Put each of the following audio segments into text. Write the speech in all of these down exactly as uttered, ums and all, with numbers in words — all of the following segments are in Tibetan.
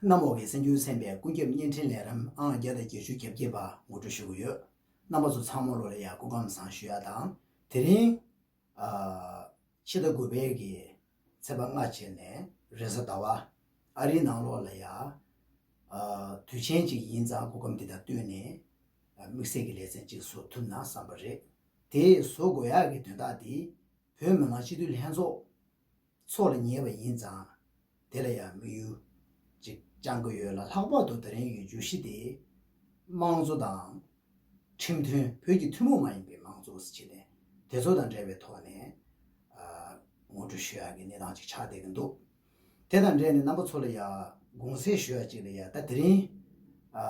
གནམ་འོག་གི་སེམས་རྒྱུད་ཚན་པའི་ཀུན་ཁྱབ་བརྙན་འཕྲིན་ལས་རིམ་ཨང་བརྒྱ་དང་བརྒྱད་ཅུ་གྱ་བརྒྱད་པ་ངོ་སྤྲོད་ཞུ་གི་ཡོད། རྣམ་པ་ཚོ་ཚང་མ་ལོ་ལ་ཡ་སྐུ་ཁམས་བཟང་ཞུ་ཡ་དང་། དེ་རིང་ཨ་ཕྱི་ཟླ་དགུ་པའི་གི་ཚེས་པ་ལྔ་བྱས་ནས་རེས་གཟའ་ཟླ་བ་ཨ་རིའི་ནང་ལོགས་ལ་ཡ་ཨ་དུས་ཆེན་ཅིག་ཡིན་ཙང་སྐུ་ཁམས་འདི་དང་བསྟུན་ནས་ཨ་དམིགས་བསལ་གྱི་ལེ་ཚན་ཅིག་བཟོ་ཐུབ་ན་བསམ་པ་རེད། དེ་བཟོ་དགོས་ཡག་གི་དོན་དག་དེ་བོད་མི་མང་སྤྱི་འཐུས་ལྷན་ཚོགས་ཚོགས་ལ་ཉེ་བ་ཡིན་ཙང་། དེ་ལ་ཡང་དམིགས་ཡུལ་ཅིག་བཅང་གི་ཡོད་ལ། ལྷག་པར་དུ་དེ་རིང་གི་བརྗོད་གཞི་དེ་དམངས་གཙོ་དང་ཁྲིམས་མཐུན། བོད་ཀྱི་ཐུན་མོང་མ་ཡིན་པའི་དམངས་གཙོ་ཟེར་བྱས་ནས་དེ་ཚོ་དང་འབྲེལ་བའི་ཐོག་ནས་ཨ་ངོ་སྤྲོད་ཞུ་ཡག་གི་གནས་སྟངས་ཅིག་ཆགས་བསྡད་ཀྱི་འདུག་དེ་དང་འབྲེལ་ནས་རྣམ་པ་ཚོ་ལ་ཡང་དགོངས་སེལ་ཞུ་ཡག་ཅིག་ལ་ཡང་། ད་དེ་རིང་ཨ་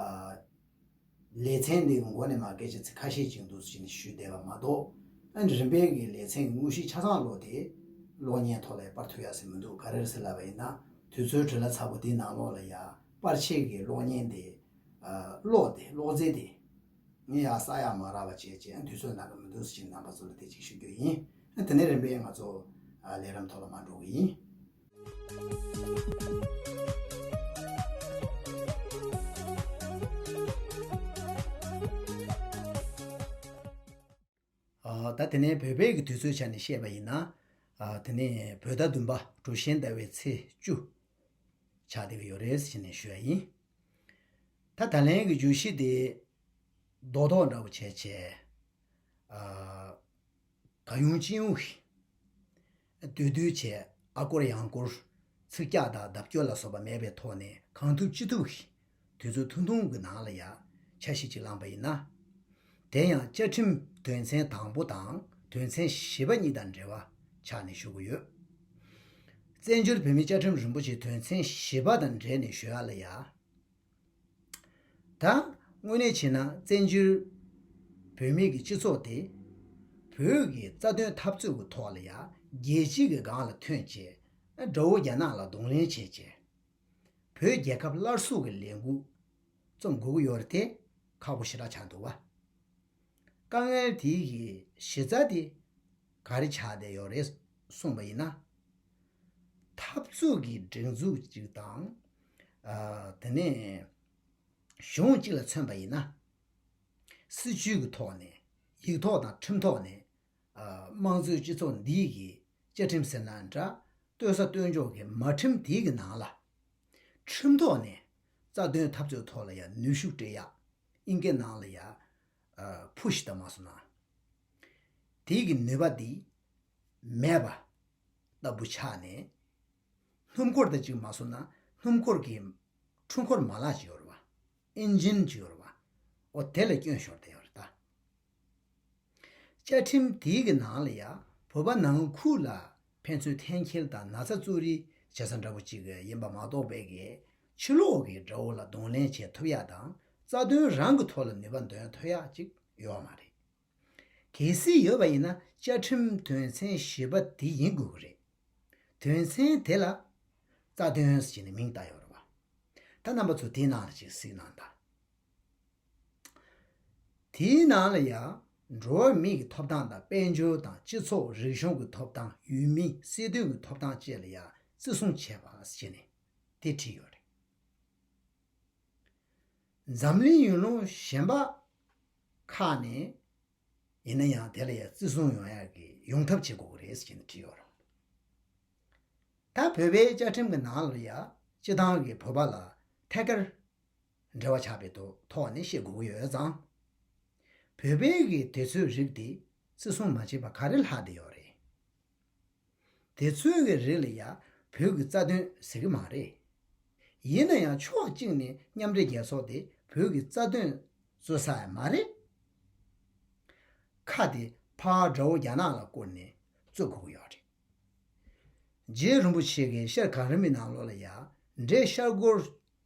ལེ་ཚན་འདི་གི་མགོ་ནས་མར་སྐད་ཆ་ཚིག་ཁ་ཤས་ཅིག་འདུག་ཟེར་ནས་ཞུས་བསྡད་པ་མ་གཏོགས། ཨ་ནི་རིམ་པས་ཀྱི་ལེ་ཚན་གྱི་དངོས་གཞི་ཆ་ཚང་ལོག་དེ་གློག་བརྙན་ཐོག་ལ་ཡང་པར་ཐུབ་ཡག་ཟེར་མི་འདུག་ག་རེ་རེད་ཟེར་ལབ་པ་ཡིན་ན། དུས་ཚོད་བྲེལ་བ་ཚ་པོ་འདིའི་ནང་ལོགས་ལ་ཡང་པར་ཆས་ཀྱི་གློག་བརྙན་དེ་ཨ་གློག་དེ་གློག་རྫས་དེ་ངས་ཡང་བསགས་ཡག་མ་རག་པ་བྱས་བྱས། ཨ་དུས་ཚོད་ནང་གི་མི་འདུག་ཟེར་ནས་རྣམ་པ་ཚོ་ལ་དེ་ཅིག་ཞུ་རྒྱུ་ཡིན། ཨ་དེ་ནས་རིམ་པས་ང་ཚོ་ཨ་ལས་རིམ་ཐོག་ལ་མར་འགྲོ་གི་ཡིན། ཨ་ད་དེ་ནས་བོད་པའི་གི་དུས་ཚོད་ཆ་ནས་བཤད་པ་ཡིན་ན། ཨ་དེ་ནས་བོད་ཟླ་བདུན་པ་གྲོ་བཞིན་ཟླ་བའི་ཚེས་བཅུ་ཆགས་བསྡད་ཀྱི་ཡོད་རེད་ཟེར་ནས་ཞུ་ཡ་ཡིན། ད་ད་ལན་གྱི་བརྗོད་གཞི་དེ་རྡོག་རྡོག་འདྲ་བོ་བྱས་བྱས། ཨ་ག་ཡོང་ཅི་ཡོང་གི་བསྡུས་བསྡུས་བྱས། ཨ་སྐོར་ཡང་སྐོར། ཚིག་རྒྱག་དང་ལྡབ་སྐྱོར་ལ་སོགས་པ་མེད་པའི་ཐོག་ནས་གང་ཐུབ་ཅི་ཐུབ་ཀྱིས་དུས་ཚོད་ཐུང་ཐུང་གི་ནང་ལ་ཡ་འཆར་གཞི་ཅིག་བླངས་པ་ཡིན་ན། དེ་ཡང་བཅའ་ཁྲིམས་དོན་ཚན་དང་པོ་དང་དོན་ཚན་བཞི་པ་གཉིས་དང་འབྲེལ་བ་ཆགས་ནས་ཞུ་གི་ཡོད། བཙན་བྱོལ་བོད་མིའི་བཅའ་ཁྲིམས་རིན་པོ་ཆེའི་དོན་ཚན་བཞི་པ་དང་འབྲེལ་ནས་ཞུ་ཡ་ལ་ཡ། ད་དངོས་གནས་བྱས་ན་བཙན་བྱོལ་བོད་མིའི་གི་སྤྱི་ཚོགས་དེ་བོད་ཀྱི་རྩ་དོན་འཐབ་རྩོད་ཀྱི་ཐོག་ལ་ཡ་རྒྱལ་སྤྱིའི་གི་སྒང་ལ་ཐོན་བྱས། དགྲ་བོ་རྒྱ་ནག་ལ་གདོང་ལེན་བྱས་བྱས། བོད་རྒྱལ་ཁབ་སླར་གསོ་གི་ལས་འགུལ་རྩོམ་དགོས་ཀྱི་ཡོད་རེད་དེ། ཁག་པོ་ཞེ་དྲག་ཆགས་འདུག་བ། དཀའ་ངལ་དེའི་གི་གཞི་རྩ་དེ་ག་རེ་ཆགས་བསྡད་ཡོད་རེད་གསུངས་པ་ཡིན་ན། འཐབ་རྩོད་ཀྱི་སྒྲིག་འཛུགས་ཅིག་དང་། ཨ་དེ་ནས་གཞུང་གཅིག་ལ་མཚོན་པ་ཡིན་ན། སྲིད་བྱུས་ཀྱི་ཐོག་ནས། ཡིག་ཐོག་དང་ཁྲིམས་ཐོག་ནས། ཨ་དམངས་གཙོའི་སྤྱི་ཚོགས་འདིའི་གི་བཅའ་ཁྲིམས་ཟེར་ན་འདྲ། ལྟོས་ས་ལྟོས་འཇོག་གི་མ་ཁྲིམས་དེའི་གི་ནང་ལ། ཁྲིམས་ཐོག་ནས་རྩ་དོན་འཐབ་རྩོད་ཐོག་ལ་ཡང་ནུས་ཤུགས་སྤྲད་ཡག་ཨིན་སྐད་ནང་ལ་ཡ་ཨ་ཕུ་ཤི་ད་མ་སོང་ན། དེའི་གི་ནུས་པ་འདི་མེད་པ་ལྟ་བུ་ཆགས་ནས། སྣུམ་འཁོར་དང་གཅིག་མ་སོང་ན་སྣུམ་འཁོར་གྱི་འཕྲུལ་འཁོར་མ་ལག་ཅིག་ཡོད་རེད་བ། ཨིན་ཇིན་ཅིག་ཡོད་རེད་བ། འོ་དེ་ལ་སྐྱོན་ཤོར་བསྡད་ཡོད་རེད་ད། བཅའ་ཁྲིམས་དེའི་གི་ནང་ལ་ཡ་བོད་པ་ནང་ཁུལ་ལ་ཕན་ཚུན་འཐེན་འཁྱེར་དང་ན་ཚ་བཙུགས་རེས་བྱེད་ས་འདྲ་པོ་ཅིག་ཡིན་པ་མ་གཏོགས་པའི་གི་ཕྱི་ལོགས་ཀྱི་དགྲ་བོ་ལ་གདོང་ལེན་བྱེད་ཐུབ་ཡག་དང་རྩ་དོན་རང་གི་ཐོག་ལ་ནུས་པ་འདོན་ཐུབ་ཡག་ཅིག་ཡོད་མ་རེད། གལ་སྲིད་ཡོད་པ་ཡིན་ན་བཅའ་ཁྲིམས་དོན་ཚན་བཞི་པ་དེ་ཡིན་དགོས་ཀྱི་རེད། དོན་ཚན་དེ་ལ་རྩ་དོན་ཟེར་ནས་མིང་བཏགས་ཡོད་རེད་བ། ད་རྣམ་པ་ཚོ་དེའི་ནང་ལ་ཅིག་གཟིགས་གནང་དང་། དེའི་ནང་ལ་ཡང་འགྲོ་བ་མིའི་ཐོབ་ཐང་དང་། དཔལ་འབྱོར་དང་། སྤྱི་ཚོགས་རིག་གཞུང་གི་ཐོབ་ཐང་། ཡུལ་མིའི་སྲིད་དོན་གྱི་ཐོབ་ཐང་བཅས་ལ་ཡང་བརྩི་སྲུང་བྱས་པ་ཟེར་ནས་དེ་བྲིས་ཡོད་རེད། འཛམ་གླིང་ཡུལ་ལུང་གཞན་པ་ཁག་ནས་ཡིན་ན་ཡང་དེ་ལ་ཡང་བརྩི་སྲུང་ཡོང་ཡག་གི་ཡོང་ཐབས་བྱེད་དགོས་ཀྱི་རེད་ཟེར་ནས་བྲིས་ཡོད་རེད། ད་བོད་པའི་བཅའ་ཁྲིམས་ཀྱི་ནང་ལ་ཡང་སྤྱི་བཏང་གི་བོད་པ་ལ་ཐད་ཀར་འབྲེལ་བ་ཆགས་པའི་ཐོག་ཐོག་ནས་བཤད་དགོས་ཀྱི་ཡོད་ཙང་། བོད་པའི་གི་དུས་ཚོད་རིགས་དེ་བརྩི་སྲུང་མ་བྱས་པ་ག་རེ་ལྷག་བསྡད་ཡོད་རེད། དེ་ཚོའི་གི་རིགས་ལ་ཡང་བོད་ཀྱི་རྩ་དོན་ཟེར་གི་མ་རེད། ཡིན་ན་ཡང་ཕྱོགས་གཅིག་ནས་མཉམ་འབྲེལ་རྒྱལ་ཚོགས་དེ་བོད་ཀྱི་རྩ་དོན་རྩོད་ས་ཡང་མ་རེད། ཁ་དེ་ཕར་དགྲ་བོ་རྒྱ་ནག་ལ་བསྐོར་ནས་རྩོད་དགོས་ཀྱི་ཡོད་རེད། རྗེ་རིན་པོ་ཆེ་གིས་ཤར་གངས་རི་མའི་ནང་ལོགས་ལ་ཡང་འདྲེ་ཤར་སྒོར།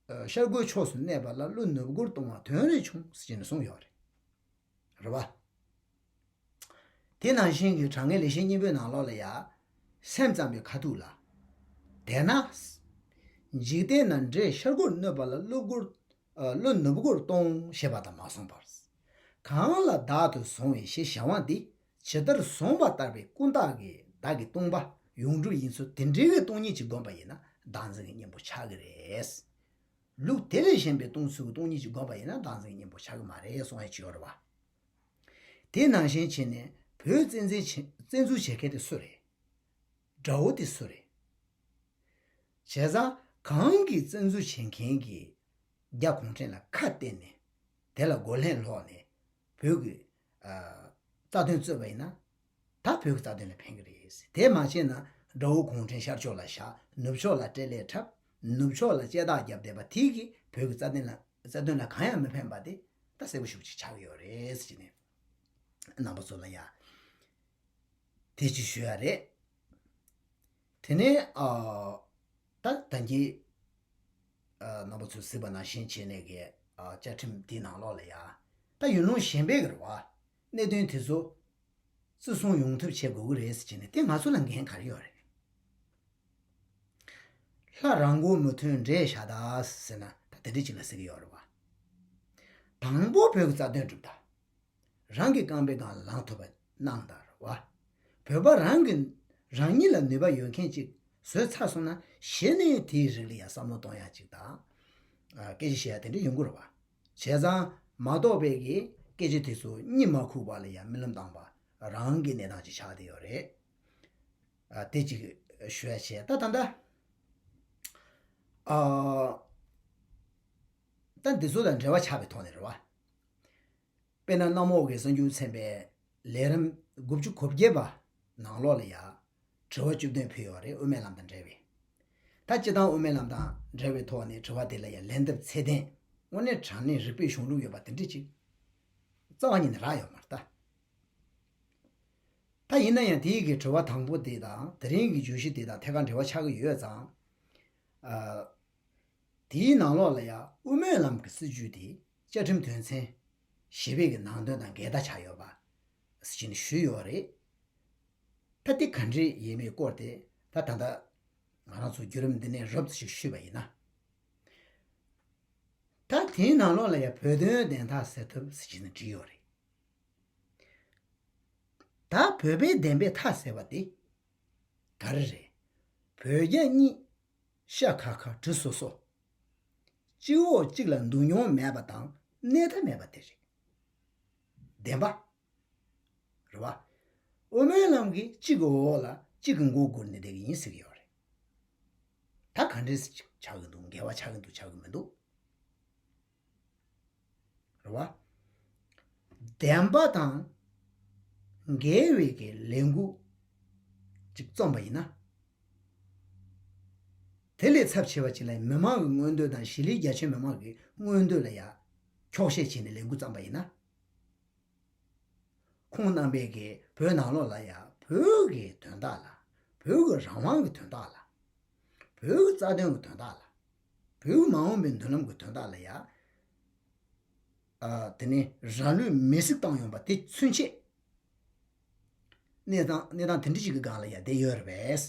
ཨ་ཤར་སྒོའི་ཕྱོགས་སུ་གནས་པ་ལ་ཀླུ་ནུབ་སྒོར་ལྟུང་བ་དོན་རེ་བྱུང་ཟེར་ནས་གསུངས་ཡོད་རེད། རེད་བ། དེ་ནང་བཞིན་གྱི་དྲང་ངེས་ལེགས་བཤད་སྙིང་པོའི་ནང་ལོགས་ལ་ཡང་། སེམས་ཙམ་པའི་ཁ་ཐུག་ལ། དེས་ན། འཇིག་རྟེན་ན་འདྲེ་ཤར་སྒོར་གནོད་པ་ལ་ཀླུ་སྒོར། ཨ་ཀླུ་ནུབ་སྒོར་ལྟུང་ཞེས་པ་དང་མ་གསུངས་པར། གང་ལ་བདག་ཏུ་བཟུང་བའི་ཞེས་བྱ་བ་འདི་ཇི་ལྟར་བཟུང་བ་ལྟར་བའི་ཀུན་བརྟགས་ཀྱི་བདག་གི་ལྟུང་བ་ཡོངས་གྲུབ་ཡིན་ཚུལ་དེ་འདྲའི་གི་སྟོང་ཉིད་ཅིག་བསྒོམས་པ་ཡིན་ན་བདག་འཛིན་གྱི་གཉེན་པོ་ཆགས་ཀྱི་རེད། ལུགས་དེ་ལས་གཞན་པའི་སྟོང་ཚུལ་གྱི་སྟོང་ཉིད་ཅིག་བསྒོམས་པ་ཡིན་ན་བདག་འཛིན་གཉེན་པོ་ཆགས་ཀྱི་མ་རེད་གསུང་ཡ་ཅིག་ཡོད་རེད་བ། དེ་ནང་བཞིན་བྱས་ནས་བོད་བཙན་འཛུལ་བྱེད་བཙན་འཛུལ་བྱེད་མཁན་དེ་སུ་རེད། དགྲ་བོ་དེ་སུ་རེད། བྱས་ཙང་གང་གིས་བཙན་འཛུལ་བྱེད་མཁན་གྱི་རྒྱ་གུང་ཁྲན་ལ་ཁ་གཏད་ནས་དེ་ལ་མགོ་ལྷན་སློག་ནས་བོད་ཀྱི་ཨ་རྩ་དོན་རྩོད་པ་ཡིན་ན། ད་བོད་ཀྱི་རྩ་དོན་ལ་ཕན་གྱི་རེད། དེ་མ་བྱས་ན་དགྲ་བོ་གུང་ཁྲན་ཤར་ཕྱོགས་ལ་བཞག་ནུབ་ཕྱོགས་ལ་སྤྲེལ་ལད་འཁྲབ། ནུབ་ཕྱོགས་ལ་ལྕེ་ལྡག་རྒྱབ་བསྡད་པ་དེ་གིས་བོད་ཀྱི་རྩ་དོན་ལ་རྩ་དོན་ལ་གང་ཡང་མི་ཕན་པ་དེ་ད་གསལ་པོ་ཞེ་པོ་ཅིག་ཆགས་ཀྱི་ཡོད་རེད་ཟེར་ནས་རྣམ་པ་ཚོ་ལ་ཡ་དེ་ཅིག་ཞུ་ཡ་རེད། དེ་ནས་ཨ་ད་ད་གིན་ཨ་རྣམ་པ་ཚོས་གཟིགས་པ་ནང་བཞིན་བྱས་ནས་ཀྱི་ཨ་བཅའ་ཁྲིམས་འདིའི་ནང་ལོགས་ལ་ཡ་ད་ཡུལ་ལུང་གཞན་པའི་གི་རེད་བ། གནད་དོན་དེ་ཚོ་བརྩི་སྲུང་ཡོང་ཐབས་བྱེད་དགོས་ཀྱི་རེད་ཟེར་བྱས་ནས་དེ་ང་ཚོ་ལ་འགན་ག་རེ་ཡོད་རེད། ལྷ་རང་མགོ་མི་ཐོན་འདྲེ་ཞགས་བདའ་ཟེར་ན་ད་དེ་འདྲ་ཅིག་ལ་ཟེར་གི་ཡོད་རེད་བ། དང་པོ་བོད་ཀྱི་རྩ་དོན་སྒྲུབ་ད། རང་གི་རྐང་པའི་སྒང་ལངས་ཐུབ་པ་གནང་དང་རེད་བ། བོད་པ་རང་གི་རང་ཉིད་ལ་ནུས་པ་ཡོད་མཁན་ཅིག་བཟོས་ཚར་སོང་ན་གཞི་ནས་དེའི་རིགས་ལ་ཡང་བསམ་བློ་གཏོང་ཡ་ཅིག་དང་། ཨ་སྐད་ཆ་བཤད་ཡ་དེ་འདྲ་ཡོང་གི་རེད་བ། བྱས་ཙང་མ་གཏོགས་པའི་གི་སྐད་ཆ་དེ་ཚོ་གཉིད་མ་ཁུག་པ་ལ་ཡང་རྨི་ལམ་བཏང་པ་རང་གི་གནས་སྟངས་ཅིག་ཆགས་བསྡད་ཡོད་རེད། ཨ་དེ་ཅིག་ཞུ་ཡ་བྱས། ད་ད་ལྟ་ཨ་ད་འདི་ཚོ་དང་འབྲེལ་བ་ཆགས་པའི་ཐོག་ནས་རེད་བ། དཔེར་ན་གནམ་འོག་གི་གསར་འགྱུར་ཚན་པའི་ལས་རིམ་དགུ་བཅུ་གོ་བརྒྱད་པ་ནང་ལོགས་ལ་ཡ་དྲི་བ་བཅུ་བདུན་ཕུལ་ཡོད་རེད། དབུ་མའི་ལམ་དང་འབྲེལ་བའི། ད་སྤྱིར་བཏང་དབུ་མའི་ལམ་དང་འབྲེལ་བའི་ཐོག་ནས་དྲི་བ་དེ་ལ་ཡ་ལན་འདེབས་ཚད་ལྡན། དངོས་གནས་དྲང་གནས་རིགས་པའི་གཞུང་ལུགས་ཡོད་པ་དེ་འདྲ་ཅིག་རྩ་བ་ཉིད་ནས་རག་ཡོད་མ་རེད་ད། ད་ཡིན་ན་ཡང་དེའི་གི་དྲི་བ་དང་པོ་དེ་དང་དེ་རིང་གི་བརྗོད་གཞི་དེ་དང་ཐད་ཀར་འབྲེལ་བ་ཆགས་ཀྱི་ཡོད་ཙང་། ཨ། དེའི་ནང་ལོགས་ལ་ཡང་དབུ་མའི་ལམ་གྱི་སྲིད་བྱུས་དེ་བཅའ་ཁྲིམས་དོན་ཚན་བཞི་པའི་གི་ནང་དོན་དང་འགལ་ཟླ་ཆགས་ཡོད་པ་ཟེར་ནས་ཞུས་ཡོད་རེད། ད་དེ་ག་འདྲས་ཡིན་མིན་སྐོར་དེ་ད་ད་ལྟ་ང་རང་ཚོ་བརྒྱུད་རིམ་འདི་ནས་རོབ་ཙམ་ཞིག་ཞུས་པ་ཡིན་ན། ད་དེའི་ནང་ལོགས་ལ་ཡང་བོད་དོན་བདེན་མཐའ་གསལ་ཐབས་ཟེར་བྱས་ནས་བྲིས་ཡོད་རེད། ད་བོད་པའི་བདེན་པའི་མཐའ་གསལ་བ་དེ་ག་རེ་རེད། བོད་རྒྱ་གཉིས་ཤ་ཁ་ཁ་གྲི་སོ་སོ། གཅིག་འོག་གཅིག་ལ་འདུ་མྱོང་མེད་པ་དང་གནས་མཐའ་མེད་པ་དེ་རེད། བདེན་པ། རེད་བ། དབུ་མའི་ལམ་གྱིས་གཅིག་གི་འོག་ལ་གཅིག་གི་མགོ་སྒུར་ནས་བསྡད་ཀྱི་ཡིན་ཟེར་གྱི་ཡོད་རེད། ད་ག་འདྲས་ཆགས་ཀྱི་འདུག་འགལ་བ་ཆགས་ཀྱི་འདུག་ཆགས་ཀྱི་མི་འདུག་རེད་བ། བདེན་པ་དང་འགལ་བའི་གི་ལས་འགུལ་ཅིག་རྩོམ་པ་ཡིན་ན། དེ་ལས་ཚབས་ཆེ་བ་ཅིག་ལ་མི་མང་གི་མངོན་འདོད་དང་གཞིས་ལུས་རྒྱ་ཆེ་མི་མང་གི་མངོན་འདོད་ལ་ཡང་འཁྱོག་བཤད་བྱས་ནས་ལས་འགུལ་བརྩམས་པ་ཡིན་ན། ཁོང་རྣམ་པས་ཀྱིས་བོད་ནང་ལོགས་ལ་ཡང་བོད་ཀྱི་དོན་དག་ལ། བོད་ཀྱི་རང་དབང་གི་དོན་དག་ལ། བོད་ཀྱི་རྩ་དོན་གྱི་དོན་དག་ལ། བོད་ཀྱི་མ་འོངས་པའི་མདུན་ལམ་གྱི་དོན་དག་ལ་ཡང་། ཨ་དེ་ནི་རང་ལུས་མེར་སྲེག་བཏང་ཡོང་པ་དེ་ཚུན་ཆད། གནས་སྟངས་གནས་སྟངས་དེ་འདྲ་ཞིག་གི་སྒང་ལ་ཡང་བསྡད་ཡོད་རེད་པས།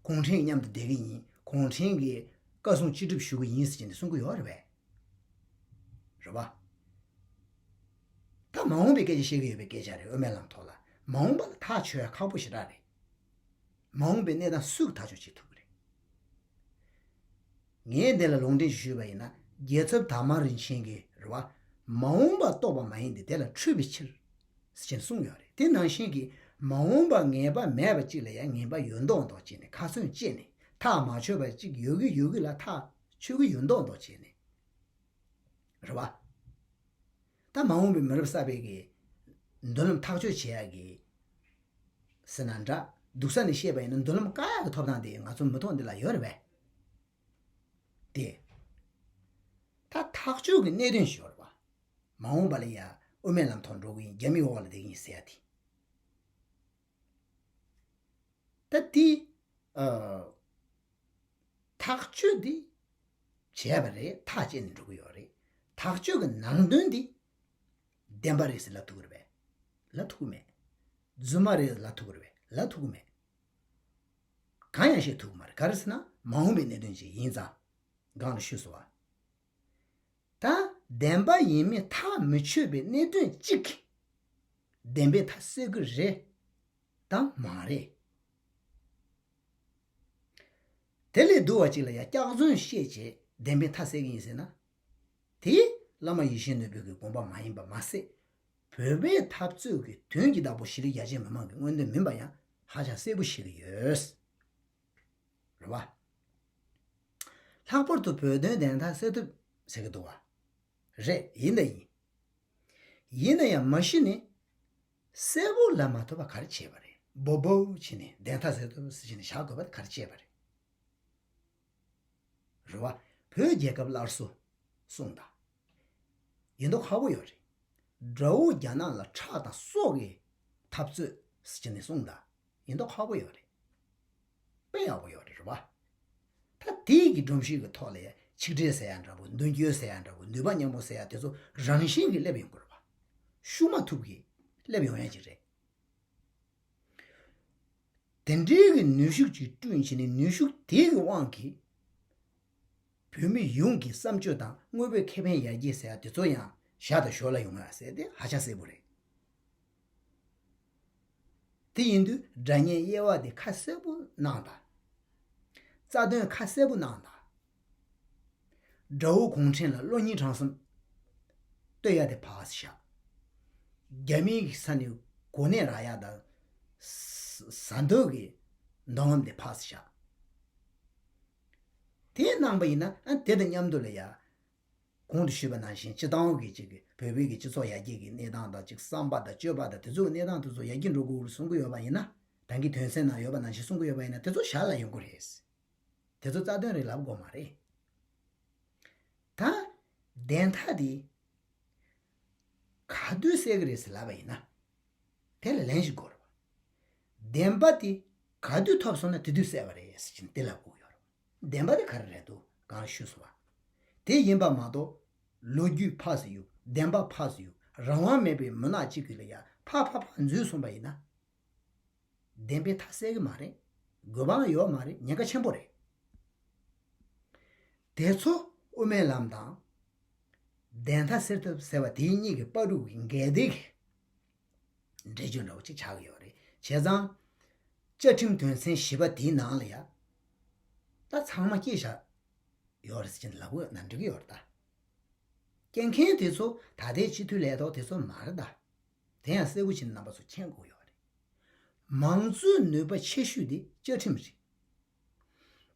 གུང་ཁྲན་མཉམ་དུ་བསྡད་ཀྱི་ཡིན། གུང་ཁྲན་གྱི་བཀའ་གསུང་ཅི་སྒྲུབ་ཞུ་གི་ཡིན་ཟེར་ནས་གསུང་གི་ཡོད་རེད་པས། རེད་པ། ད་མ་འོངས་པའི་སྐད་ཆ་བཤད་ཀྱི་ཡོད་པའི་སྐད་ཆ་རེད། དབུ་མའི་ལམ་ཐོག་ལ་མ་འོངས་པ་ལ་ཐག་ཆོད་ཡ་ཁག་པོ་ཞེ་དྲག་རེད། མ་འོངས་པའི་གནས་སྟངས་སུས་ཐག་གཅོད་བྱེད་ཐུབ་ཀྱི་རེད། ངས་འདི་ལ་ལུང་འདྲེན་ཞུས་པ་ཡིན་ན་རྒྱལ་ཚབ་དར་མ་རིན་ཆེན་གྱིས་རེད་བ། མ་འོངས་པ་རྟོགས་པ་མ་ཡིན་ཏེ་དེ་ལ་འཁྲུལ་པའི་ཕྱིར། ཟེར་ནས་གསུངས་ཡོད་རེད། དེ་ནང་བཞིན་གྱི་མ་འོངས་པ་ངེས་པ་མེད་པ་གཅིག་ལ་ཡང་ངེས་པ་ཡོད་མདོག་མདོག་བྱས་ནས་ཁ་ཚོན་བཅད་ནས་ཐག་མ་ཆོད་པ་གཅིག་ཡོད་གི་ཡོད་གི་ལ་ཐག་ཆོད་གི་ཡོད་མདོག་མདོག་བྱས་ནས། རེད་བ། ད་མ་འོངས་པའི་མི་རབས་གསར་པའི་གི་མདུན་ལམ་ཐག་གཅོད་བྱེད་ཡ་གི་ཟེར་ན་འདྲ། སྡུག་ས་ནས་བཤད་པ་ཡིན་ན་མདུན་ལམ་བཀག་ཡ་གི་ཐོབ་ཐང་དེ་ང་ཚོ་མི་ཐོག་འདི་ལ་ཡོད་རེད་པས། དེ། ད་ཐག་གཅོད་ཀྱི་གནད་དོན་ཞིག་ཡོད་རེད་པ། མ་འོངས་པ་ལ་ཡ་དབུ་མའི་ལམ་ཐོག་འགྲོ་གི་ཡིན། རྒྱ་མིའི་འོག་ལ་བསྡད་ཀྱི་ཡིན་ཟེར་ཡ་དེ། ད་དེ། ཨ། ཐག་གཅོད་འདི་བྱས་པ་རེད། ཐག་བཅད་ནས་འགྲོ་གི་ཡོད་རེད། ཐག་གཅོད་ཀྱི་ནང་དོན་འདི་བདེན་པ་རེད་ཟེར་ལབ་ཐུབ་ཀྱི་རེད་པས། ལབ་ཐུབ་ཀྱི་མེད། རྫུན་མ་རེད་ལབ་ཐུབ་ཀྱི་རེད་པས། ལབ་ཐུབ་ཀྱི་མེད། གང་ཡང་བཤད་ཐུབ་ཀྱི་མ་རེད། ག་རེ་ཟེར་ན་མ་འོངས་པའི་གནད་དོན་ཅིག་ཡིན་ཙང་། སྒང་ལ་ཞུས་སོང་བ། ད་བདེན་པ་ཡིན་མིན་ཐག་མི་ཆོད་པའི་གནད་དོན་གཅིག་གིས་བདེན་པའི་མཐའ་གསལ་གྱི་རེད་དམ་མ་རེད། དེ་ལས་སྡུག་པ་ཅིག་ལ་ཡང་སྐྱག་རྫུན་བཤད་བྱས་ བདེན་པའི་མཐའ་གསལ་གྱི་ཡིན་ཟེར་ན། དེ་བླ་མ་ཡིད་བཞིན་ནོར་བུ་གི་དགོངས་པ་མ་ཡིན་པ་མ་ཟད། བོད་པའི་འཐབ་རྩོད་ཀྱི་དོན་གྱི་བདག་པོ་ཤེས་རིག་རྒྱ་ཆེ་མི་མང་གི་མངོན་འདོད་མིན་པ་ཡང་ཧ་ཅང་གསལ་པོ་ཤེས་ཀྱི་ཡོད། རེད་བ། ལྷག་པར་དུ་བོད་དོན་བདེན་མཐའ་གསལ་ཐུབ་ཟེར་གྱི་འདུག་བ། རེད། ཡིན་དང་ཡིན། ཡིན་ན་ཡང་མ་གཞི་ནས་གསལ་པོ་ལབ་མ་ཐུབ་པ་ག་རེ་བྱས་པ་རེད། སྦོ་སྦོ་བྱས་ནས་བདེན་མཐའ་གསལ་ཐུབ་ཟེར་བྱས་ནས་བཞག་དགོས་པ་དེ་ག་རེ་བྱས་པ་རེད། རེད་བ། བོད་རྒྱལ་ཁབ་སླར་གསོ་གསུངས་དང་། ཡིན་མདོག་ཁ་པོ་ཡོད་རེད། དགྲ་བོ་རྒྱ་ནག་ལ་ཁྲག་དང་སྲོག་གི་འཐབ་རྩོད་ཟེར་བྱས་ནས་གསུངས་དང་། ཡིན་མདོག་ཁ་པོ་ཡོད་རེད། དཔེ་ཡག་པོ་ཡོད་རེད། རེད་བ། ད་དེའི་གི་སྒྲོམ་གཞི་གི་ཐོག་ལ་ཡ་ཆིག་སྒྲིལ་ཟེར་ཡ་འདྲ་པོ། མདུན་སྐྱོད་ཟེར་ཡ་འདྲ་པོ། ནུས་པ་མཉམ་སྤུངས་ཟེར་ཡ་དེ་ཚོ་རང་བཞིན་གྱིས་སླེབས་ཡོང་གི་རེད་བ། ཤུགས་མ་ཐུབ་ཀྱིས་སླེབས་ཡོང་ཡ་ཅིག་རེད། དེ་འདྲའི་གི་ནུས་ཤུགས་ཅིག་བསྐྲུན་བྱས་ནས། ནུས་ཤུགས་དེའི་གི་དབང་གིས་བོད་མི་ཡོངས་ཀྱི་བསམ་སྤྱོད་དང་དངོས་པོའི་ཁེ་ཕན་ཡར་རྒྱས་ཟེར་ཡ་དེ་ཚོ་ཡང་ཞར་དང་ཞོར་ལ་ཡོང་ཡ་ཟེར་དེ་ཧ་ཅང་གསལ་པོ་རེད། དེ་ཡིན་དུས་དགྲ་གཉེན་དབྱེ་བ་དེ་ཁ་གསལ་པོ་གནང་དང་། རྩ་དོན་ཁ་གསལ་པོ་གནང་དང་། དགྲ་བོ་གུང་ཁྲན་ལ་བློ་སྙིང་བྲང་གསུམ་གཏོད་ཡ་དེ་ཕར་བཞག། རྒྱ་མིའི་ས་ནས་གོ་གནས་རག་ཡ་དང་། ཟ་འདོད་ཀྱི་འདོད་རྔམ་དེ་ཕར་བཞག། དེ་གནང་པ་ཡིན་ན། ཨ། དེ་དང་མཉམ་དུ་ལ་ཡ། གོང་དུ་ཞུས་པ་ནང་བཞིན་སྤྱིར་བཏང་གི་ཅིག་བོད་པའི་གི་སྤྱི་ཚོགས་ཡར་རྒྱས་ཀྱི་གནས་སྟངས་དང་། ཅིག་བསམ་པ་དང་སྤྱོད་པ་དང་དེ་ཚོའི་གནས་སྟངས་དེ་ཚོ་ཡར་རྒྱས་འགྲོ་དགོས་གསུང་གི་ཡོད་པ་ཡིན་ན། ད་གིན་དོན་ཚན་ནང་ཡོད་པ་ནང་བཞིན་གསུང་གི་ཡོད་པ་ཡིན་ན། དེ་ཚོ་ཞར་ལ་ཡོང་གི་རེད། དེ་ཚོ་རྩ་དོན་རེད་ལབ་དགོས་མ་རེད། ད་བདེན་མཐའ་དེ་ག་དུས་གསལ་གི་རེད་ཟེར་ལབ་པ་ཡིན་ན། དེ་ལ་ལན་ཞིག་དགོས་རེད་བ། བདེན་པ་དེ་ག་དུས་ཐོབ་སོང་ན་དེ་དུས་གསལ་བ་རེད་ཟེར་གྱིན་དེ་ལབ་དགོས་ཡོད་རེད་བ། བདེན་པ་དེ་ག་རེ་རེད་འདུག། གང་ལ་ཞུས་སོང་བ། དེ་ཡིན་པ་མ་གཏོགས། ལོ་རྒྱུས་ཕར་ཟེར་ཡུག། བདེན་པ་ཕར་ཟེར་ཡུག། རང་དབང་མེད་པའི་མུན་ནག་ཅིག་གི་ལ་ཡ་ཕར་ཕར་ཕར་འཛུལ་སོང་བ་ཡིན་ན། བདེན་པའི་མཐའ་གསལ་གི་མ་རེད། དགོས་པའང་ཡོད་མ་རེད། ཉེན་ཁ་ཆེན་པོ་རེད། དེ་ཚོ་དབུ་མའི་ལམ་དང་བདེན་མཐའ་གསལ་ཐབས་ཟེར་བ་དེ་གཉིས་ཀྱི་བར་དུ་གི་འགལ་ཟླའི་འགྲེལ་བརྗོད་འདྲ་བོ་ཅིག་ཆགས་ཀྱི་ཡོད་རེད། བྱས་ཙང་བཅའ་ཁྲིམས་དོན་ཚན་བཞི་པ་དེའི་ནང་ལ་ཡ། ད་ཚང་མ་སྐྱེས་བཞག་ཡོད་རེད་ཟེར་གྱིན་ལབ་དགོས་ན་འགྲིག་གི་ཡོད་རེད་ད། སྐྱེལ་མཁན་དེ་ཚོ་ད་ལྟའི་སྤྱི་འཐུས་ལས་ཐོག་དེ་ཚོ་མ་རེད་ད། དེ་ཡང་གསལ་པོ་བྱས་ནས་རྣམ་པ་ཚོ་མཁྱེན་དགོས་ཡོད་རེད། མང་གཙོའི་ནུས་པ་ཆེ་ཤོས་དེ་བཅའ་ཁྲིམས་རེད།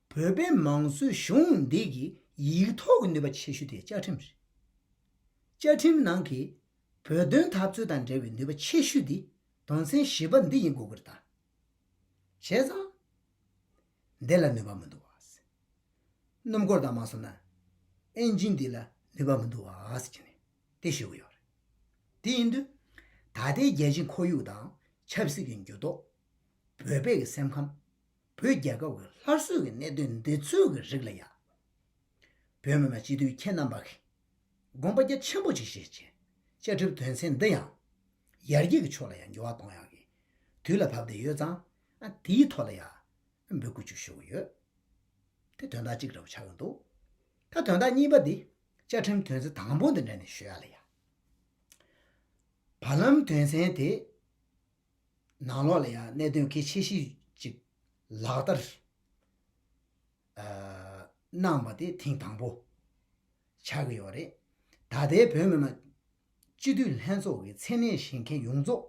བོད་པའི་མང་གཙོའི་གཞུང་འདི་གི་ཡིག་ཐོག་གི་ནུས་པ་ཆེ་ཤོས་དེ་བཅའ་ཁྲིམས་རེད། བཅའ་ཁྲིམས་ནང་གི་བོད་དོན་འཐབ་རྩོད་དང་འབྲེལ་བའི་ནུས་པ་ཆེ་ཤོས་དེ་དོན་ཚན་བཞི་པ་འདི་ཡིན་དགོས་ཀྱི་རེད་ད། བྱས་ཙང་། འདི་ལ་ནུས་པ་མི་འདུག་བ། སྣུམ་འཁོར་དང་མ་སོང་ན། ཨེན་ཇིན་འདི་ལ་ནུས་པ་མི་འདུག་བ་ཟེར་གྱིན་དེ་ཞུ་གི་ཡོད་རེད། དེ་ཡིན་དུས། ད་ལྟའི་རྒྱལ་སྤྱིའི་ཁོར་ཡུག་དང་ཆབ་སྲིད་ཀྱི་འགྱུར་ལྡོག། བོད་པའི་གི་སེམས་ཁམས། བོད་རྒྱལ་ཁབ་ཀྱི་སླར་གསོའི་གི་གནད་དོན་འདི་ཚོའི་གི་རིགས་ལ་ཡ། བོད་མི་མང་སྤྱི་འཐུས་ཁྱེད་རྣམ་པ་གིས་དགོངས་པ་རྒྱ་ཆེན་པོ་ཅིག་བཞེས་བྱས། བཅའ་ཁྲིམས་དོན་ཚན་འདི་ཡང་ཡར་རྒྱས་ཀྱི་ཕྱོགས་ལ་ཡང་འགྱུར་བ་གཏོང་ཡག་གི་དུས་ལ་བབས་བསྡད་ཡོད་ཙང་། ཨ། དེའི་ཐོག་ལ་ཡང་འབོད་སྐུལ་ཅིག་ཞུ་གི་ཡོད། དེ་དོན་དག་གཅིག་འདྲ་བོ་ཆགས་ཀྱི་འདུག། ད་དོན་དག་གཉིས་པ་འདི་བཅའ་ཁྲིམས་དོན་ཚན་དང་པོ་འདི་འདྲ་ནས་ཞུ་ཡ་ལ་ཡ། བར་ལམ་དོན་ཚན་དེ་ནང་ལོགས་ལ་ཡང་གནད་དོན་གལ་ཆེ་ཤོས་ཅིག་ལག་བསྟར། ཨ། གནང་བ་དེ་ཐེངས་དང་པོ་ཆགས་ཀྱི་ཡོད་རེད། ད་ལྟའི་བོད་མི་མང་སྤྱི་འཐུས་ལྷན་ཚོགས་ཀྱི་མཚན་གནས་བཞེས་མཁན་ཡོངས་རྫོགས་